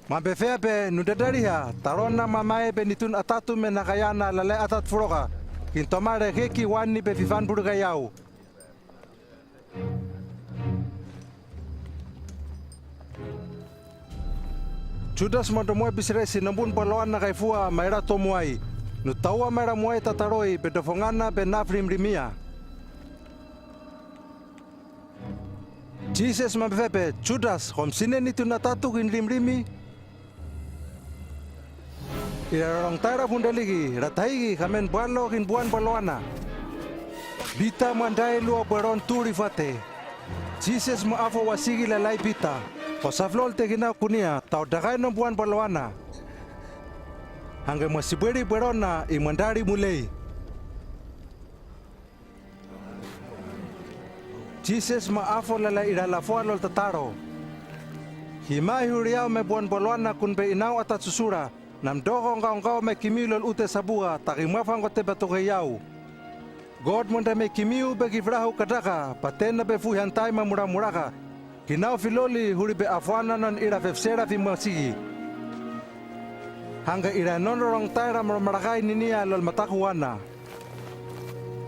Mampefeape, nuntatariha, tarona mamae pe nitun atatu me nakayana lale atat furoka, kin tomare keki wani pe fifan purukayau. Judas mwando muai pisiresi nombun paloana kaifua maira tomuai. Nutaua maira muai tataroi pe tofongana pe nafrimrimia. Jisas mampefeape, Judas, kom sine nitun atatu kin rimrimi? Ira rorongtai ra fundaliki, ra tahiki, kamen palo kin puan paloana. Pita mwandai lua pueron turi fate. Jisas maafo wasiki lalai Pita. Ko saflol tekinau kunia, tau dakai non puan paloana. Hangke mwasipueri puerona i mwandari mulei. Jisas maafo lalai ira lafoa lol tataro. Himai huriau me puan paloana kunpe inau atat susura, namtoko ngaungau me kimiu lol ute sabua, taki mwafangkote patokeyau. Kot mwanda me kimiu pe kifrahu kataka, patena pe fuihantai mamuramuraka. Kinau filoli huripe afoana non ira fefsera fimwasiki. Hangke ira non rorongtai ra maromarakai ninia lol matakuana.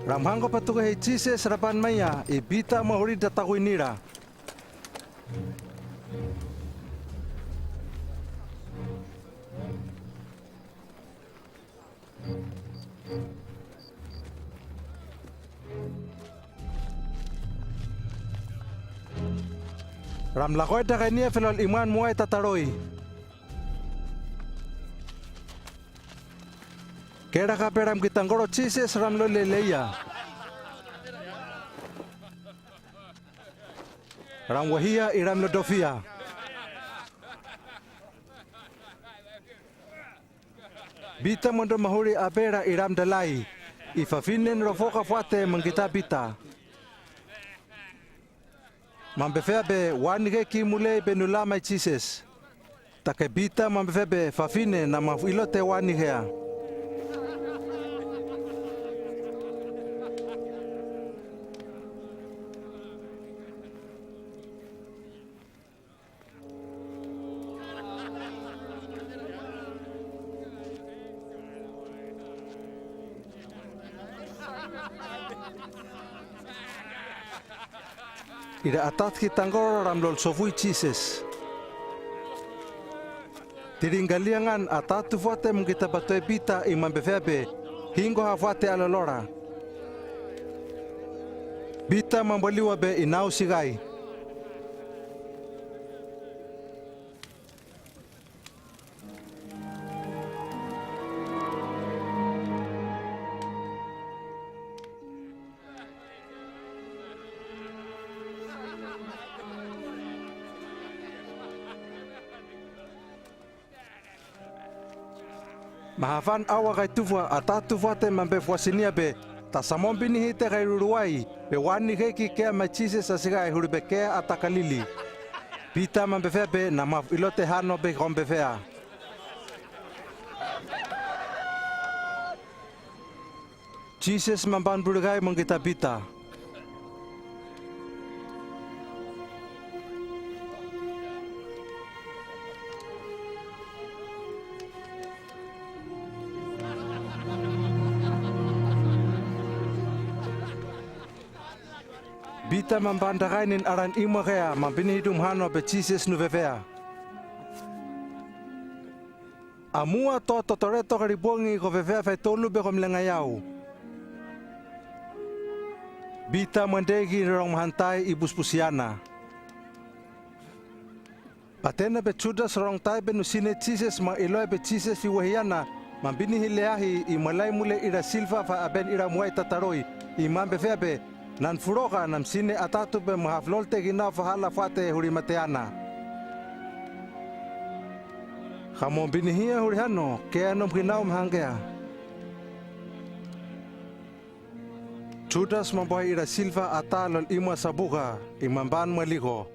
Ramhangko patokehi Jisas rapan maia, i Pita mwahuri tatakuinira. Ramlakoi takainia felol imwan muai tataroi. Kerakape ramkitangkoro Jisas ramloleleia. Ramwahia i ramlodofia. Pita mwando mahuri apera i ramdalai, i fafinen rofoka fate mangkita Pita. Mampefeape wani keki mulei pe nula mai Jisas. Take Pita mampefeape fafine na mafilote wani hea. Ira atat kitangkoro ramlolsofui Jisas. Tiringkaliangan atat tufate mangkita patoi Pita i mampefeape, hingkoha fate alolora. Pita mampaliwape inau sikai. Mahafan awa kaitufa atat tufate mampefuasiniape, ta samompinihi te kairuruai, pe wani keki kea mai Jisas asikai huripe kea ata Kalili. Pita mampefeape na mafilote hano pe kompefea. Jisas mampanpurikai mangkita Pita. Pita mampantakainin aran imwakea mampinihidum hano pe Jisas nufefea. Amua to totoreto karipongi ko fefea faitolu pe komlengayau. Pita mwandeki rorongmahantai i puspusiana. Patena pe Judas rorongtai pe nusine Jisas ma iloe pe Jisas fiwahiana, mampinihileahi i mwalai mule ira silfa fa aben ira muai tataroi, i mampefeape, Nan furoka namsine atatu pe mahaflol tekinau fahala fate hurimateana. Kamompinihia huri hano, kea nom kinau mahangkea. Judas mambuhay ira silva ata lol imwa sabuga, imamban mwaligo.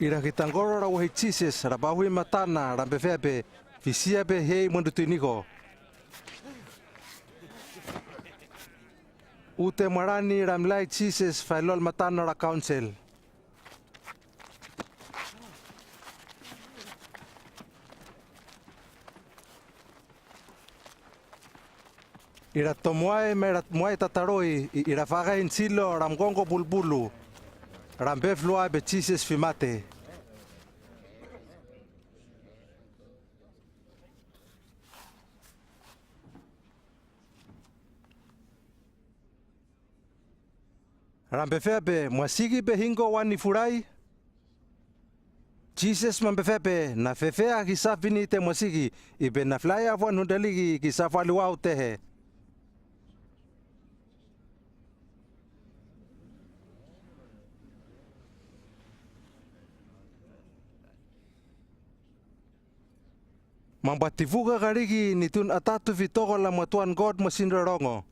Ira kitangkoro ra wahi Jisas, ra pauhi matana, ra mbefeape, fisiape hei mwandutuiniko. Ute mwarani ra mlai Jisas failol matana ra kaonsel. Ira tomoai ma ira moai tataroi, i-, ira fakain silo ra mkongko pulpulu, ra mbefluai be Jisas fimate. Ra mbefeape, mwasiki be hingko wani furai? Jisas mambefeape, na fefea ki safini te mwasiki, ipe na flai afuan hundaliki ki safaliwau tehe. Mambatifuka kariki nitun atatu fitoko la mwatuan God mwasinrorongo.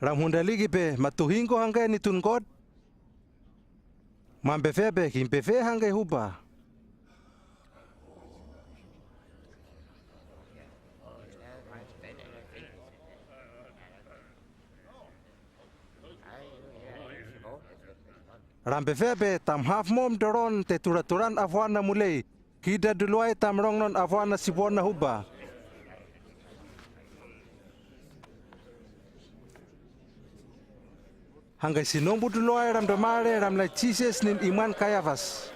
Ra mhundalikipe, matu hingko hangke nitun God? Mambefeape, kimpefea hangke hupa? Ra mbefeape, tamhaf mom doron te turaturan afuana mulei, kida duluai tamrongnon afuana sipona hupa. Hangke sinombu duluai ra mdomare ra mlai Jisas nin imwan Kaiafas.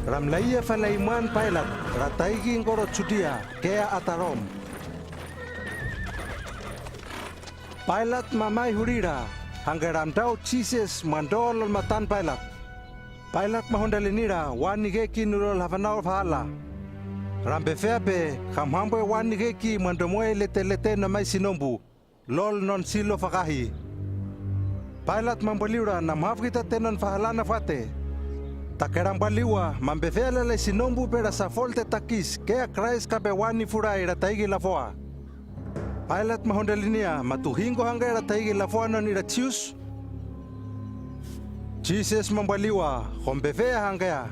Ra mlaia falai imwan Pailat, ra taiki ngkoro Judia, kea ata Rom. Pailat mamai hurira, hangke ra mdau Jisas mwando lol matan Pailat. Pailat mahundalinira, wani keki nu lol hafanau fahala. Ra mbefeape, kamhambwe wani keki mwandomoe letelete na mai sinombu, lol non silo fakahi. Pailat mambaliura, na mhaf kita te non fahalana fate. Take ra mbaliwa, mambefea lale sinombu pe ra safol te takis, kea Kraist kape wani furai ra taiki lafoa. Pailat mahundalinia, matu hingko hangke ra taiki lafoa non ira Jius? Jisas mambaliwa, ko mbefea hangkea?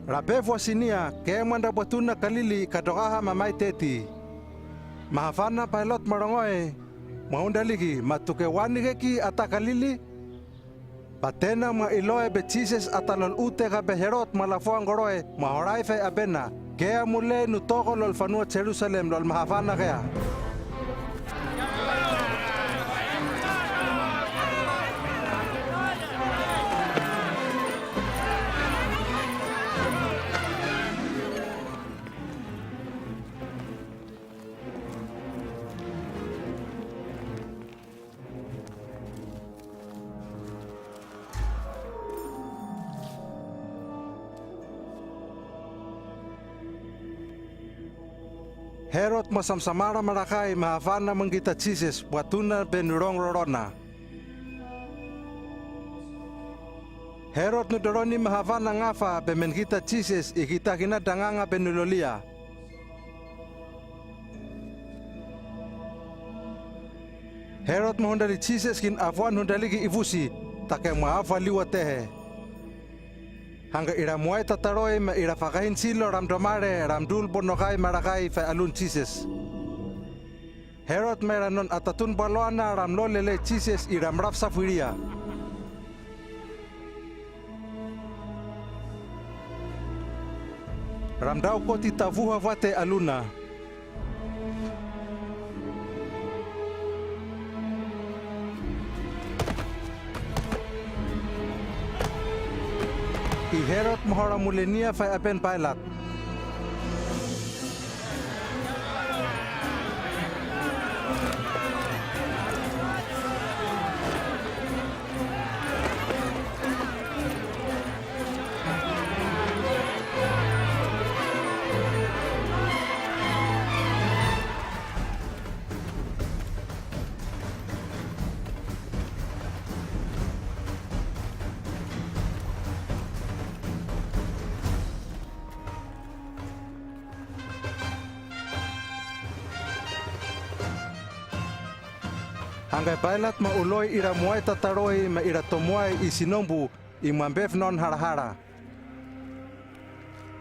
Ra pefua sinia, kea mwanda bwatuna Kalili katokaha mamai teti. Mahafana Pailat marongoe, mahundaliki, matu ke wani keki ata Kalili? Patena mwa iloe be Jisas ata lol ute kape Herod mwa lafoa ngkoroe, mwahorai fai apena, kea mule nu toko lol fanua Jerusalem lol mahafana kea. Herod masamsamara marakai mahafana mangkita Jisas, bwatuna be nu rongrorona. Herod nu doroni mahafana ngafa be menkita Jisas, ikita kina danganga be nu lolia. Herod mahundali Jisas kin afuan hundaliki ifusi, take mwaafaliwa tehe. Hangke ira moai tataroi ma ira fakahin silo ra mdomare, ra mdul bonokai marakai fai alun Jisas. Herod ma ira non atatun baloana ra mlolele Jisas ira mrafsaf wiria. Ra mdau koti tafuha fate aluna. I Herod mahora mulenia fai apen Pailat. Hangkae Pailat ma uloi ira muai tatarohi ma ira tomuai i sinombu i mambefnon halahala.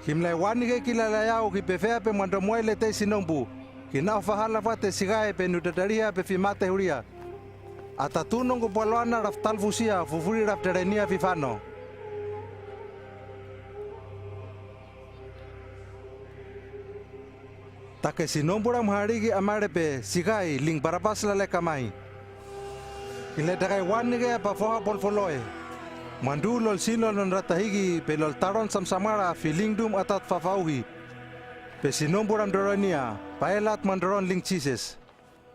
Himlai wani ke ki lalayaw ki pefea pe mandomuai lete i sinombu, kinaofahala fate sikae pe nudadaliha pe fimate hulia. Atatun ongko paloana laftalfusia fufuli lafdalenia fifano. Take sinombu lamhaliki amale pe sikae ling Barabas lalekamai. Hile dakae wani ke apa foha polfoloe. Mandu lol silo non ratahiki pe lol taron samsamala filingdum atat fafauhi. Pe sinombu lamdolonia, Pailat mandoron ling Jises.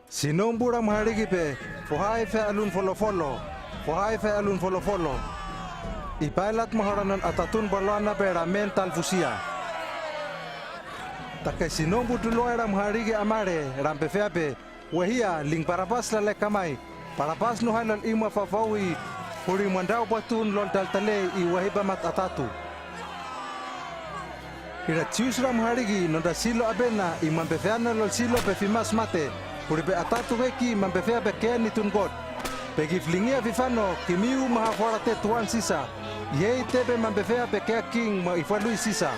Sinombu lamhaliki pe, fohai fe alun folofolo, fohai fe alun folofolo. I Pailat mahola non atatun paloana pe lamen talfusia. Take sinombu tuluae lamhaliki amale, lampefea pe, wehia, ling Barabas lalekamai, Barabas nuhai lol imwa fafauhi, huli mandau patun lol daltale i wahi pamat atatu. Ira Jius lamhaliki non da silo apena i mampefeana lol silo pe fimas mate, huli pe atatu ke ki mampefea pe kea nitun Kot. Pe ki flingia fifano, kimiu maha fola te tuan sisa, i hei te pe mampefea pe kea king ma i falui sisa.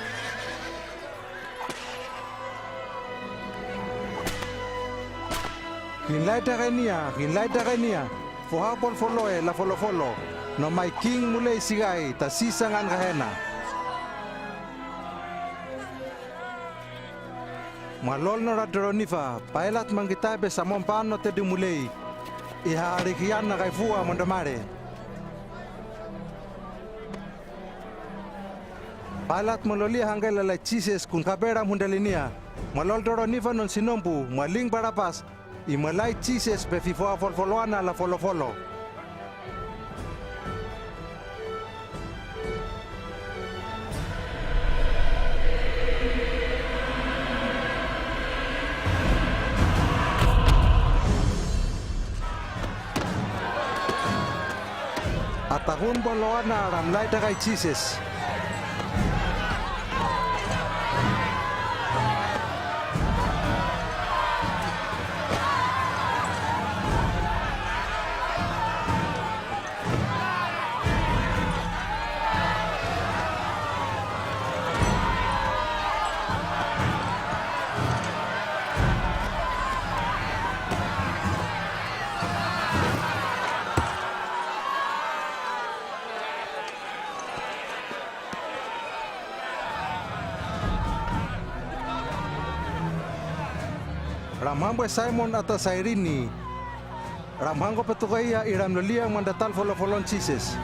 Hinlai dakaenia, hinlai dakaenia, foha polfoloe lafolofolo, no mai king mulei sikae, ta sisa ngan kahena. Malol no ladalonifa, Pailat mangkitae pe samompano te dumulei, i hahalikiana kaifua mandomale. Pailat malolia hangkae lalai Jises kun kape lamhundalinia, malol dalonifa non sinombu, ma ling Barabas, i malai Jises pe fifoha folfoloana lafolofolo. Atahun paloana lamlai dakae Jises. Lamhangpe Simon ata Sairini. Lamhangko patukaia i lamlolia manda talfolofolon Jises.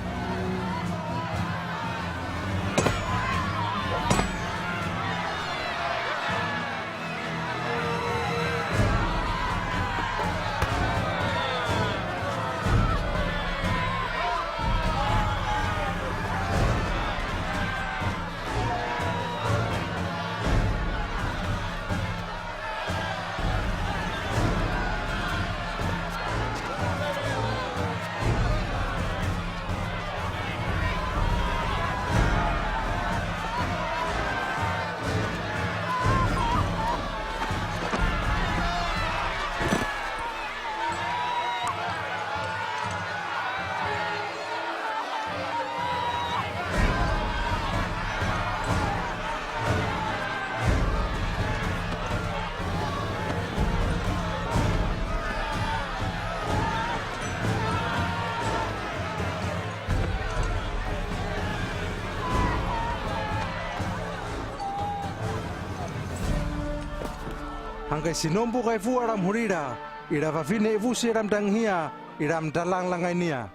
Hangkae sinombu kaifua lamhulira, ira fafine ifusi lamdangihia, ira mdalanglangainia.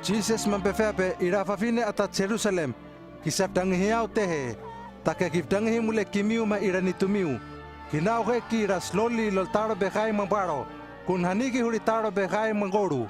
Jises mampefea pe ira fafine atat Jerusalem, kisafdangihiau tehe, take kifdangihi mule kimiu ma ira nitumiu, kinau ke ki ira sloli lol talo pe kai mambalo, kun haniki huli talo pe kai manggolu.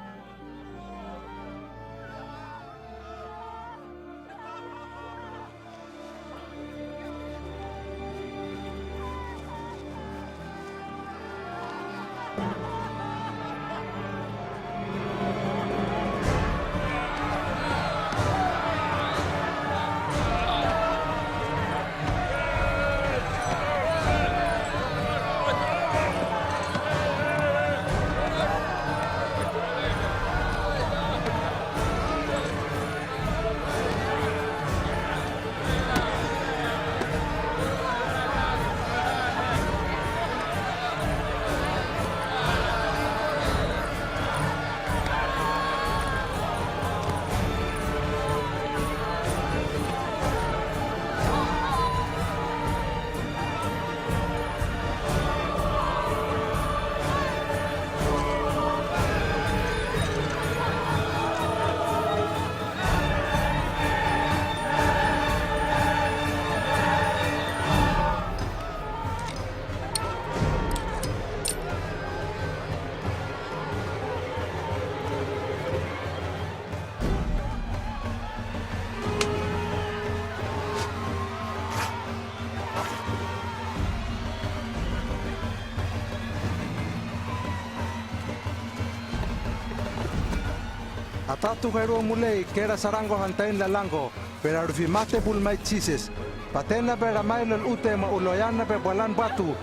Tatu kaerua mulei kera sarangko han tahin lalangko, pero arufimate bul mai Jises. Patena pe ra mai lol ute ma uloyana pe bwalan batu.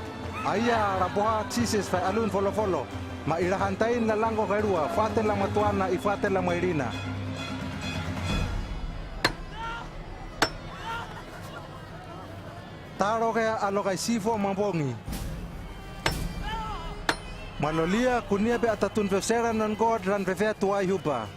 Aia ra boha Jises fai alun folofolo. Ma ira han tahin lalangko kaerua, fate lamatuana i fate lamairina. Taro kea alo kai sifo mambongi. Malolia kunia pe atatun fesera non God ran fefea tuai hupa.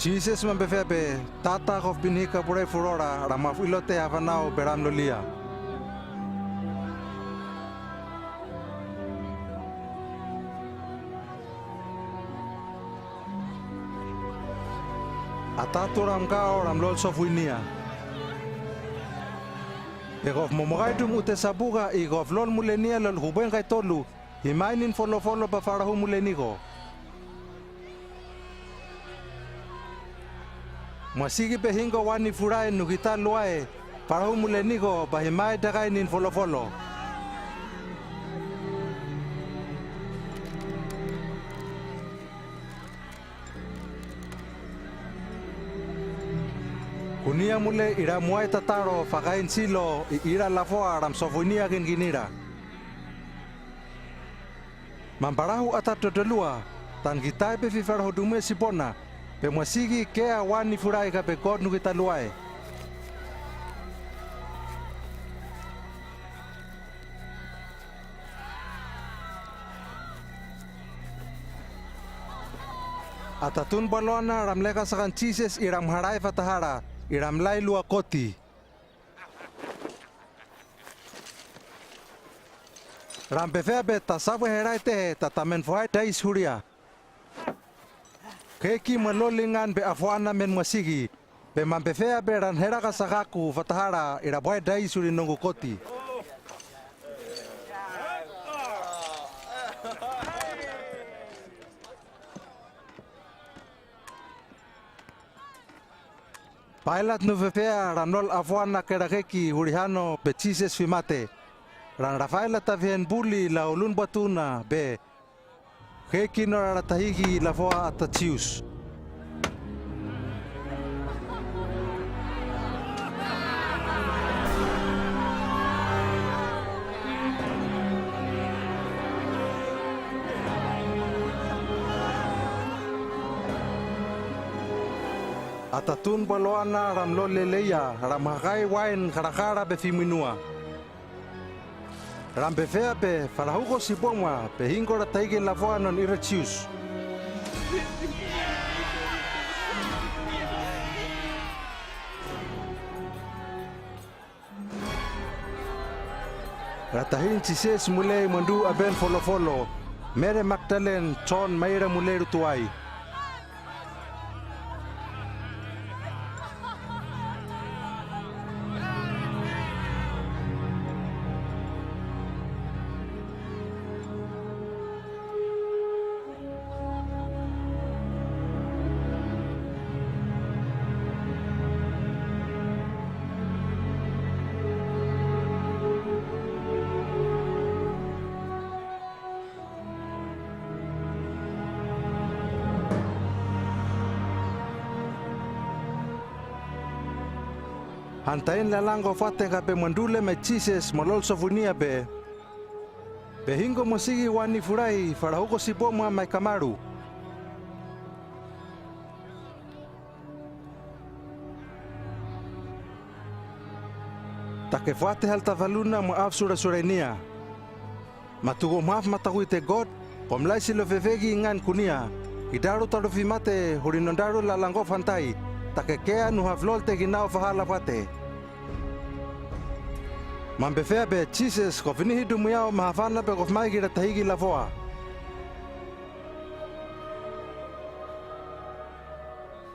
Jises mampefea pe, tata kof pinhika pure furora ra maf ilote hafanao pe ram lolia. Atatu ram kao ram lol sofuinia. Pe kof momokai tum ute sapuka i kof lol mulenia lol hubeng kai tolu, himai nin folofolo pa farahu muleniko. Mwasiki pe hingko wani furai nukita luae, farahu muleniko pa himai takai nin folofolo. Kunia mule ira muai tataro fakain silo i ira lafoa ram sofuinia kinkinira. Mamparahu atatu dolua, tan kitai pe fifarahu dumue sipona, pe mwasiki kea wani furai ka pe God nukita luae. Atatun baloana ram leka sakan Jises i ram harai fatahara, i ram lai lua koti. Ram pefea pe ta sabu herai tehe ta tamen fohai dais huria. Keki malolingan pe afuana men mwasiki, pe mampefea pe ran heraka sakaku fatahara ira buai dais huri nongku koti. Pailat nufefea ran lol afuana kera keki huri hano pe Jises fimate. Ran Rafailat tafihen buli la ulun batuna pe. Keki nora ra tahiki lafoa ata Jius. Atatun baloana ram lol leleia, ram hakai wain karakara pe fiminua. Ram pefea pe farahuko sipomwa pe hingko ra tahiki lafoa non ira Jius. Ra tahin Jises mulei mandu aben folofolo, Mere Magdalen, Jon maira mulei rutuai. Han tahin lalangko fate ka pe mandule mai Jises malol sofunia pe. Pe hingko masigi wani furai farahuko sipomwa mai kamaru. Takefuate hal tafaluna mo aaf surasurainia. Matu ko hmaf matakwite Kot, ko mlai silofefegi ngan kunia, ki daru tarufi mate huri nondaru lalangkof hantai, takekea nu haflol te ginau fahala fuate. Mambefea be Jisas ko finihi dumuyao mahafana be ko fmaiki ratahiki lafoa.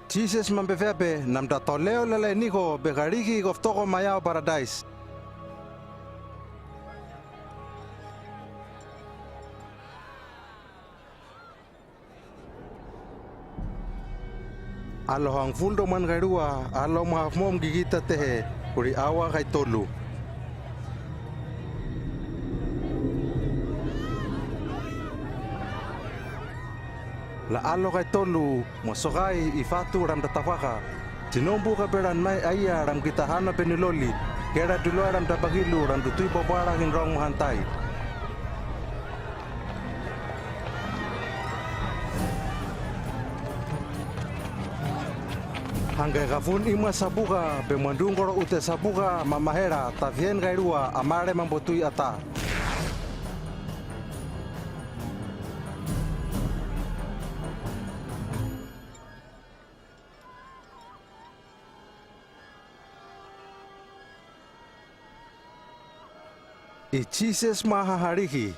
Jisas mambefea be namdatoleo lalainiko be kariki ko ftoko mayao paradais. Alo hangful doman kairua, alo mahafmom gigita tehe, huri awa kaitolu. La alo kaitolu, mo sokai i fatu ramdatafaka. Sinombu kaberan mai aia ramgita hana benuloli, kera duloa ramdabakilu ramdutui bobara kinrong mahantai. Hangke kafun ima sabuka, be mandung koro ute sabuka, mamahera, tafien kairua, amare mambotui ata. I Jisas mahaharihi.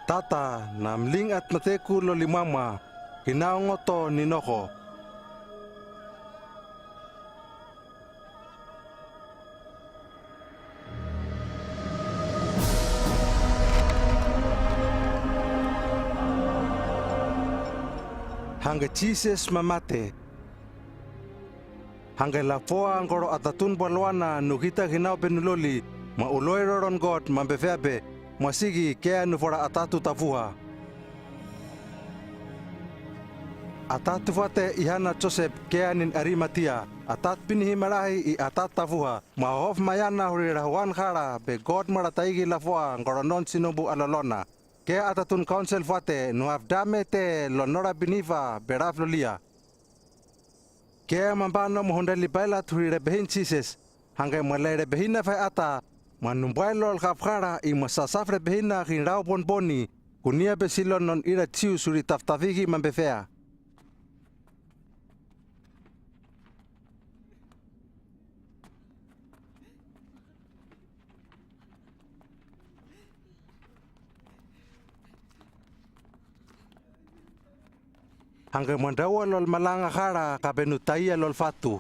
Tata namling at mateku loli mama, kinaongoto ninoko. Hangke Jisas mamate. Hangke lafoa ngkoro atatun baloana nukita ginau benuloli, ma uloi roron Kot mambefea be, masiki kea nufora atatu tafuha. Atat tufuate i hana Josep kea nin Arimatia, atat pinihi marahi i atat tafuha, mahohof mayana huri rahuan hara be Kot marataiki lafoa ngkoro non sinombu alolona. Kea atatun kaonsel fuate nu hafdame te lo nora binifa be raflolia. Kea mambano mohondali Pailat huri rebehin Jisas, hangke malai rebehina fai ata, manumbai lol kafkara i masasaf rebehina kinrau bonboni, kunia be silo non ira Jius huri taftafiki mambefea. Hangke mandaua lol malanga hara ka benutaia lol fatu.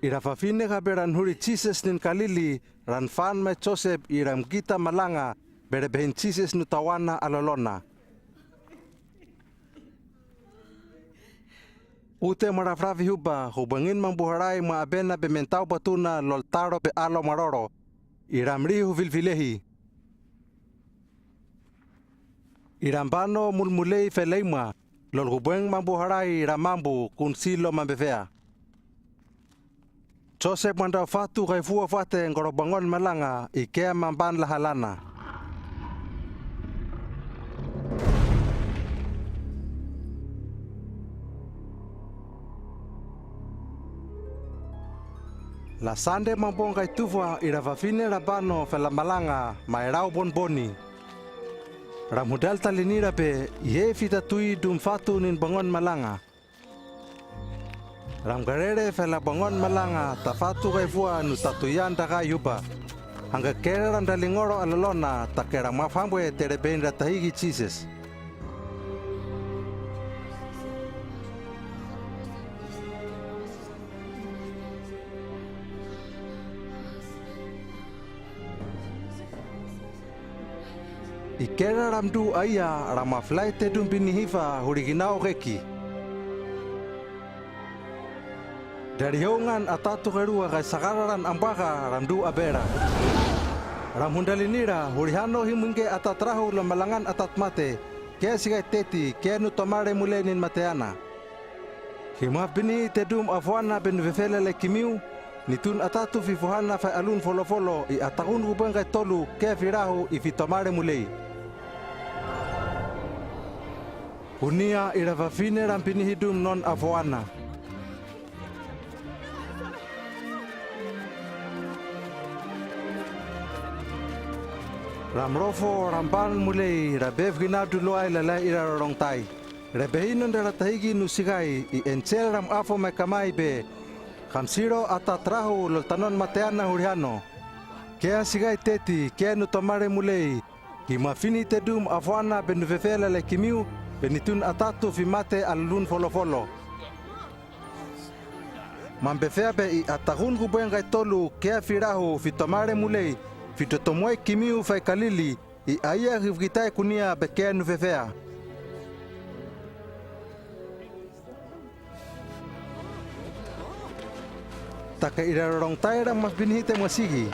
Ira fafine kabe ran huri Jisas nin Kalili, ran fan mai Josep i ramgita malanga, be rebehin Jisas nu tawana alolona. Ute marafrafi huba, hubengin mambuharai ma abena be mentau batuna lol taro be alo maroro. I ramri hufilfilehi. I rambano mulmulei feleima, lol hubeng mambuharai ramambu kun silo mambefea. Josep mandau fatu kaifua fuate ngkoro bangon malanga i kea mamban lahalana. La sande mambong kaitufa ira fafine rabano fela malanga ma irau bonboni. Ramhudal talinira be, ihe fitatui dum fatu nin bangon malanga. Ramkarere fela bangon malanga ta fatu kaifua nu tatuyan dakai huba. Hangke kere ramdalingoro alolona ta kera mafambwe te rebehin ratahiki Jisas. I kera ramdu aia ramaflai te dum binihifa huri ginau keki. Dari hongan atatu kairua kai sakararan ambaka ramdu abera. Ramhundali nira, hurihano himwingge atatrahu lon malangan atatmate, kea sigai teti, kea nu tomare mule nin mateana. Himabini tedum afoana be nu fefela lai kimiu, nitun atatu fifohana fai alun folofolo i atakun kubwengai tolu kea firahu i fitomare mulei. Kunia ira fafine rambini hidum non afoana. Ramrofo ramban mulei rabef ginadu luai lalai ira rorongtai. Rebehinon daratahigi nu sigai i ensel ram afo mai kamai be. Kamsiro atatrahu loltanon mateana hurihano. Kea sigai teti, kea nu tomare mulei. Himafini tedum afoana be nu fefela lai kimiu, be nitun atatu fimate alun folofolo. Mambefea be i atakun kubwengai tolu kea firahu fitomare mulei, fitotomuai kimiu fai Kalili, i aia hifgitai kunia be kea nu fefea. Take ira rorongtai ramabini hite mwasigi.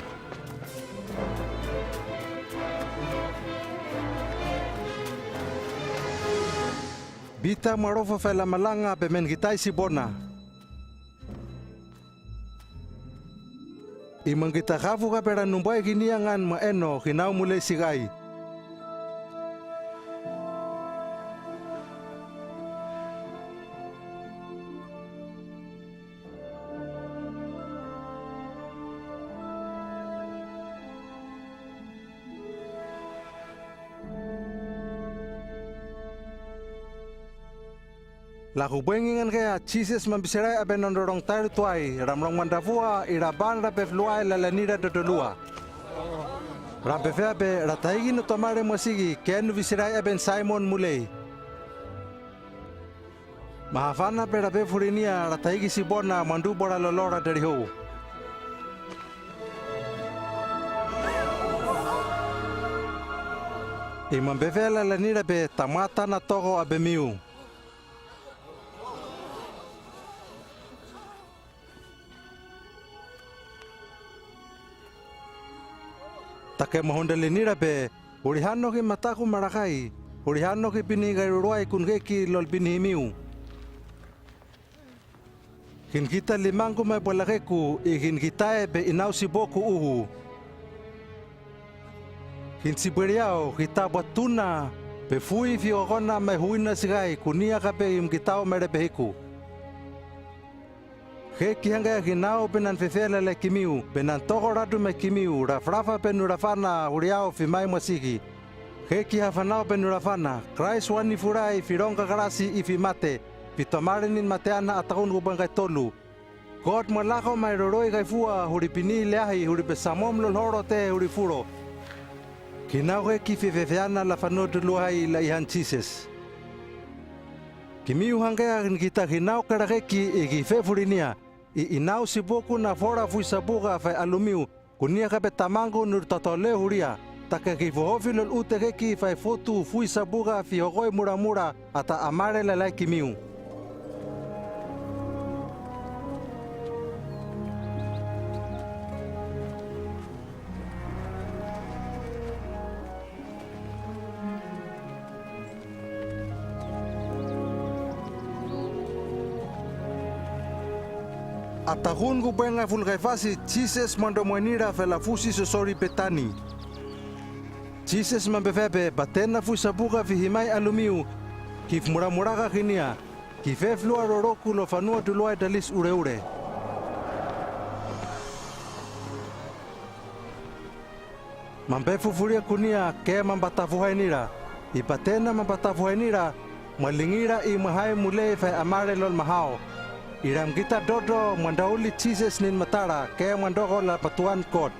Bita marofo fai lamalanga be mengitai sibona. Imangita kafuka be ranumbai ginia ngan maeno hinau mulei sigai. Lakubwengi ngan kea Jises mambisirai abe non rorongtai rutuai, ramrong mandafua, ira ban rabef luai lalanira dodolua. Rambefea be ratahigi nu tomare mwasigi kea nu fisirai aben Simon mulei. Mahafana be rabef hurinia ratahigi sibona mandu bora lolora darihou. Imambefea lalanira be tamata natoko abe miu. Take mahundali nira be, hurihano himataku marakai, hurihano hibini gai ruruai kun heki lolbini himiu. Hingita limangku mai bwalakeku, i hingitae be inau siboku uhu. Hinsibweriau, hita bwatuna, be fui fiokona mai huina sigai, kunia kabe himgitau mai rebehiku. Heki hangge hinau be nan fefela lai kimiu, be nan toko radu mai kimiu, rafrafa be nu rafana, huriau fimai mwasigi. Heki hafanau be nu rafana, Kraist wani furai, firongga karasi i fimate, fitomare nin mateana atakun kubwengai tolu. Kot mwalako mai roroi kaifua, huribini leahi, huribesamom lolhoro te hurifuro. Kinau heki fifefeana lafano duluai laihan Jises. Kimiu hangge hingita hinau karakeki i hifefurinia, i inau siboku nafora fuisabuka fai alumiu, kunia kabe tamangku nu tatole huria, take hifohofi lolute heki fai fotu fuisabuka fihokoi muramura, ata amare lalai kimiu. Atakun kubwengai fulkaifasi, Jises mandomwenira fai lafusi sosori Betani. Jises mambefea be, batena fuisabuka fihimai alumiu, hifmuramuraka hinia, hifeflua roroku lofanua duluai dalis ureure. Mambefufuria kunia ke mambatafuhainira, i batena mambatafuhainira, mwalingira i mahai mulei fai amare lolmahao. Iram gita dodo, mwandauli Jises nin matara, ke mwandoko lapatuan Kot.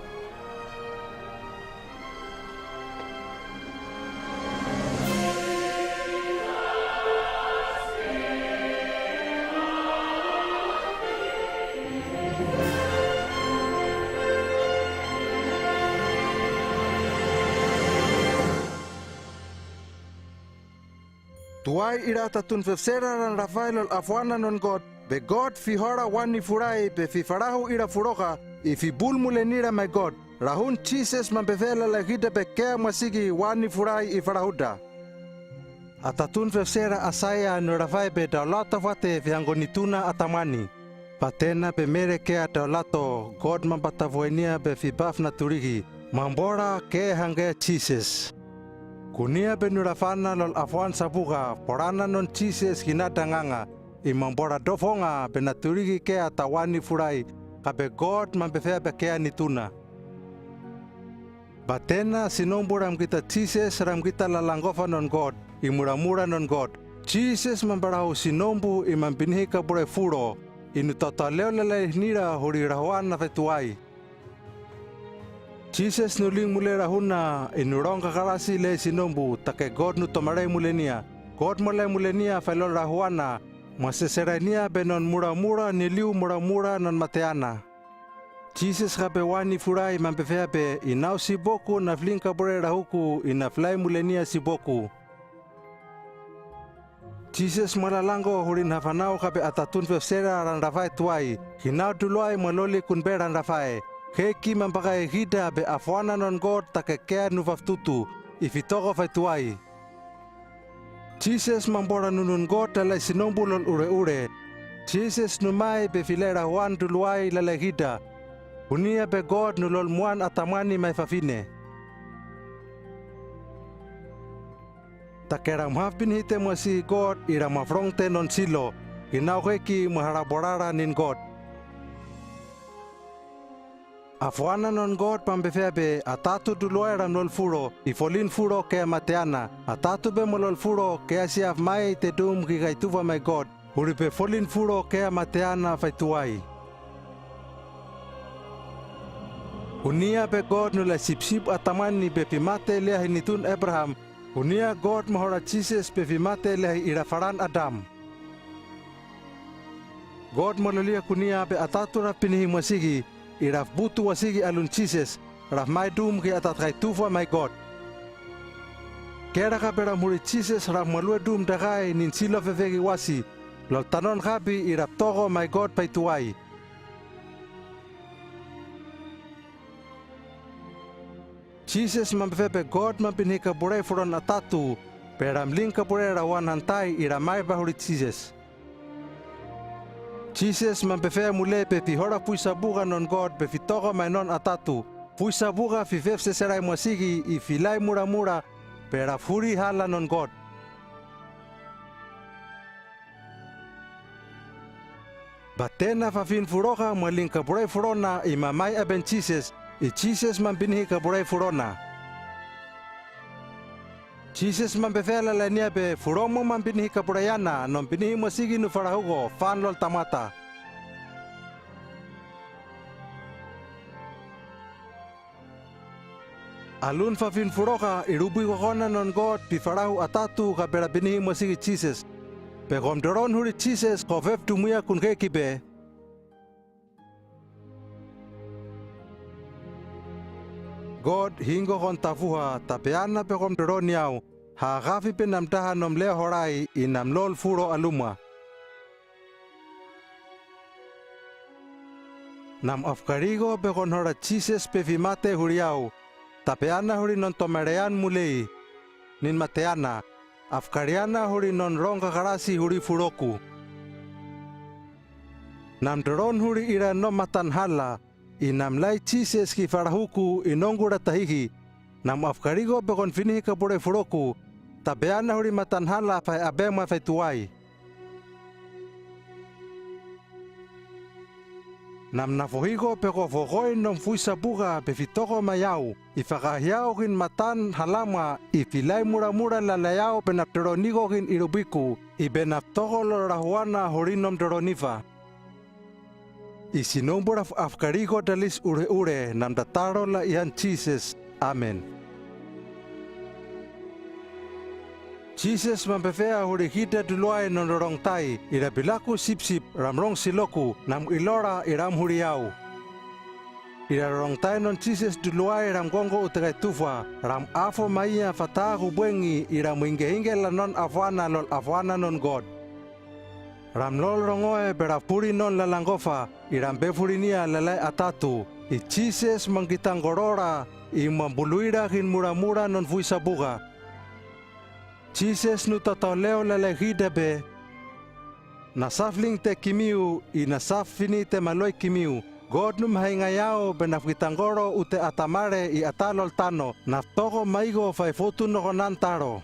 Tuai ira tatun fefsera ran rafai lolafuana non Kot, be Kot fihora wani furai, be fifarahu ira furoka, i fibul mule nira mai Kot. Rahun Jisas mampefea lalaihita pe kea masiki wani furai i falahuta. Atatun fefesera asaia nurafai pe taulato fate fihangonituna atamwani. Patena pe mere kea taulato, God mampatafuhainia pe fipaf naturihi, mampola ke hangke Jisas. Kunia pe nurafana lol afuan sapuka, porana non Jisas hinata nganga, i mampola dofonga pe naturihi kea tawani furai, kape God mampefea pe kea nituna. Patena sinompu ramkita Jisas ramkita lalangkofa non God, i muramura non God. Jisas mamparahu sinompu i mampinihi kapurai fulo, i nutataleo lalaihnira huri rahuan na faituai. Jisas nuling mule rahuna i nurong kakalasi le sinompu take God nutomalai mulenia. God molai mulenia failol rahuana, maseserainia pe non muramura niliu muramura non mateana. Jisas kape wani furai mampefea pe inau sipoku nafling kapurai rahuku i naflai mulenia sipoku. Jisas malalangko huri nafanau kape atatun fefesera ranrafai tuai, hinau tuluai maloli kunpe ranrafai, heki mampakaihita pe afuana non God take kea nufaftutu, i fitoko faituai. Jisas mampola nunun God lalai sinompu lol ureure. Jisas numai pe filai rahuan tuluai lalaihita. Kunia pe God nulol muan atamwani mai fafine. Take ramhaf pinihite masi God i ramafrongte non Silo, hinau heki maharaporara nin God. Afuana non God mampefea pe atatu tuluai ramlol fulo, i folin fulo kea mateana, atatu pe malol fulo kea siaf mai tedum hi kaitufa mai God, huri pe folin fulo kea mateana faituai. Kunia pe God nulai sipsip atamwani pe fimate liahi nitun Abraham, kunia God mahola Jisas pe fimate liahi irafaran Adam. God malolia kunia pe atatu rafpinihi masiki, i rafbutu wasiki alun Jisas, rafmaidum hi atat kaitufa mai God. Kera kape ramhuri Jisas rafmalue dum dakai nin Silo fefeki wasi, lol tanon kapi i raftoko mai God faituai. Jisas mampefea pe God mampinihi kapurai furon atatu, pe ramling kapurai rahuan hantai i ramai pahuri Jisas. Jisas mampefea mule pe fihola fuisapuka non God pe fitoko mai non atatu, fuisapuka fifefseserai masiki i filai muramura, pe rafhuri hala non God. Patena fafin fuloka maling kapurai furona i mamai aben Jisas, i Jisas mampinihi kapurai furona. Jisas mampefea lalainia pe fulomu mampinihi kapuraiana non pinihi masiki nufarahuko fan lol tamata. Alun fafin fuloka i rubuikokona non God pifarahu atatu kape rapinihi masiki Jisas. Pe komtoron huri Jisas kofef tumuya kun heki pe. God hingko kon tafuha tapeana pe komtoroni au, hakafi pe namtaha nom lea horai i namlol fulo alumwa. Nam afkariko pe kon hora Jisas pe fimate huri au, tapeana huri non tomarean mulei, nin mateana, afkariana huri non rong kakarasi huri fuloku. Nam toron huri ira no matan hala, i namlai Jisas ki farahuku i nongku ratahihi, nam afkariko pe kon finihi kapure fuloku, tapeana huri matan hala fai abema fai tuai. Nam nafohiko pe ko fokoin nom fuisapuka pe fitoko mai au, i fakahiaokin matan halamwa, i filai muramura lalai au pe nap toronikokin i rubiku, i pe nap toko lo rahuana huri nom toronifa. I sinombu raf afkariko talis ure ure nam tataro la ihan Jisas. Amen. Jisas mampefea huri hita tuluai non rorongtai, ira pilaku sipsip ram rong siloku, nam ilora iram huri au. Ira rorongtai non Jisas tuluai ram kongko utekai tufa, ram afo maia fataku buengi ira muingke hingke la non afuana lol afuana non God. Ram lol rongoe pe rap huri non lalangkofa, iram pe furinia lalai atatu, I Jises mangkitangkoró:ra, i mambuluí:ra ginmuramúra non fuisapoka. Jises nutataleo lalahí:tape, nasáflingte kimí:u, i nasáfini temalóekkimí:u, Kot num haingayaó:re nafkitangkó:ro ute atamá:re i atálol tánon, naftó:ko maí:ko faifótun nokonnán taro.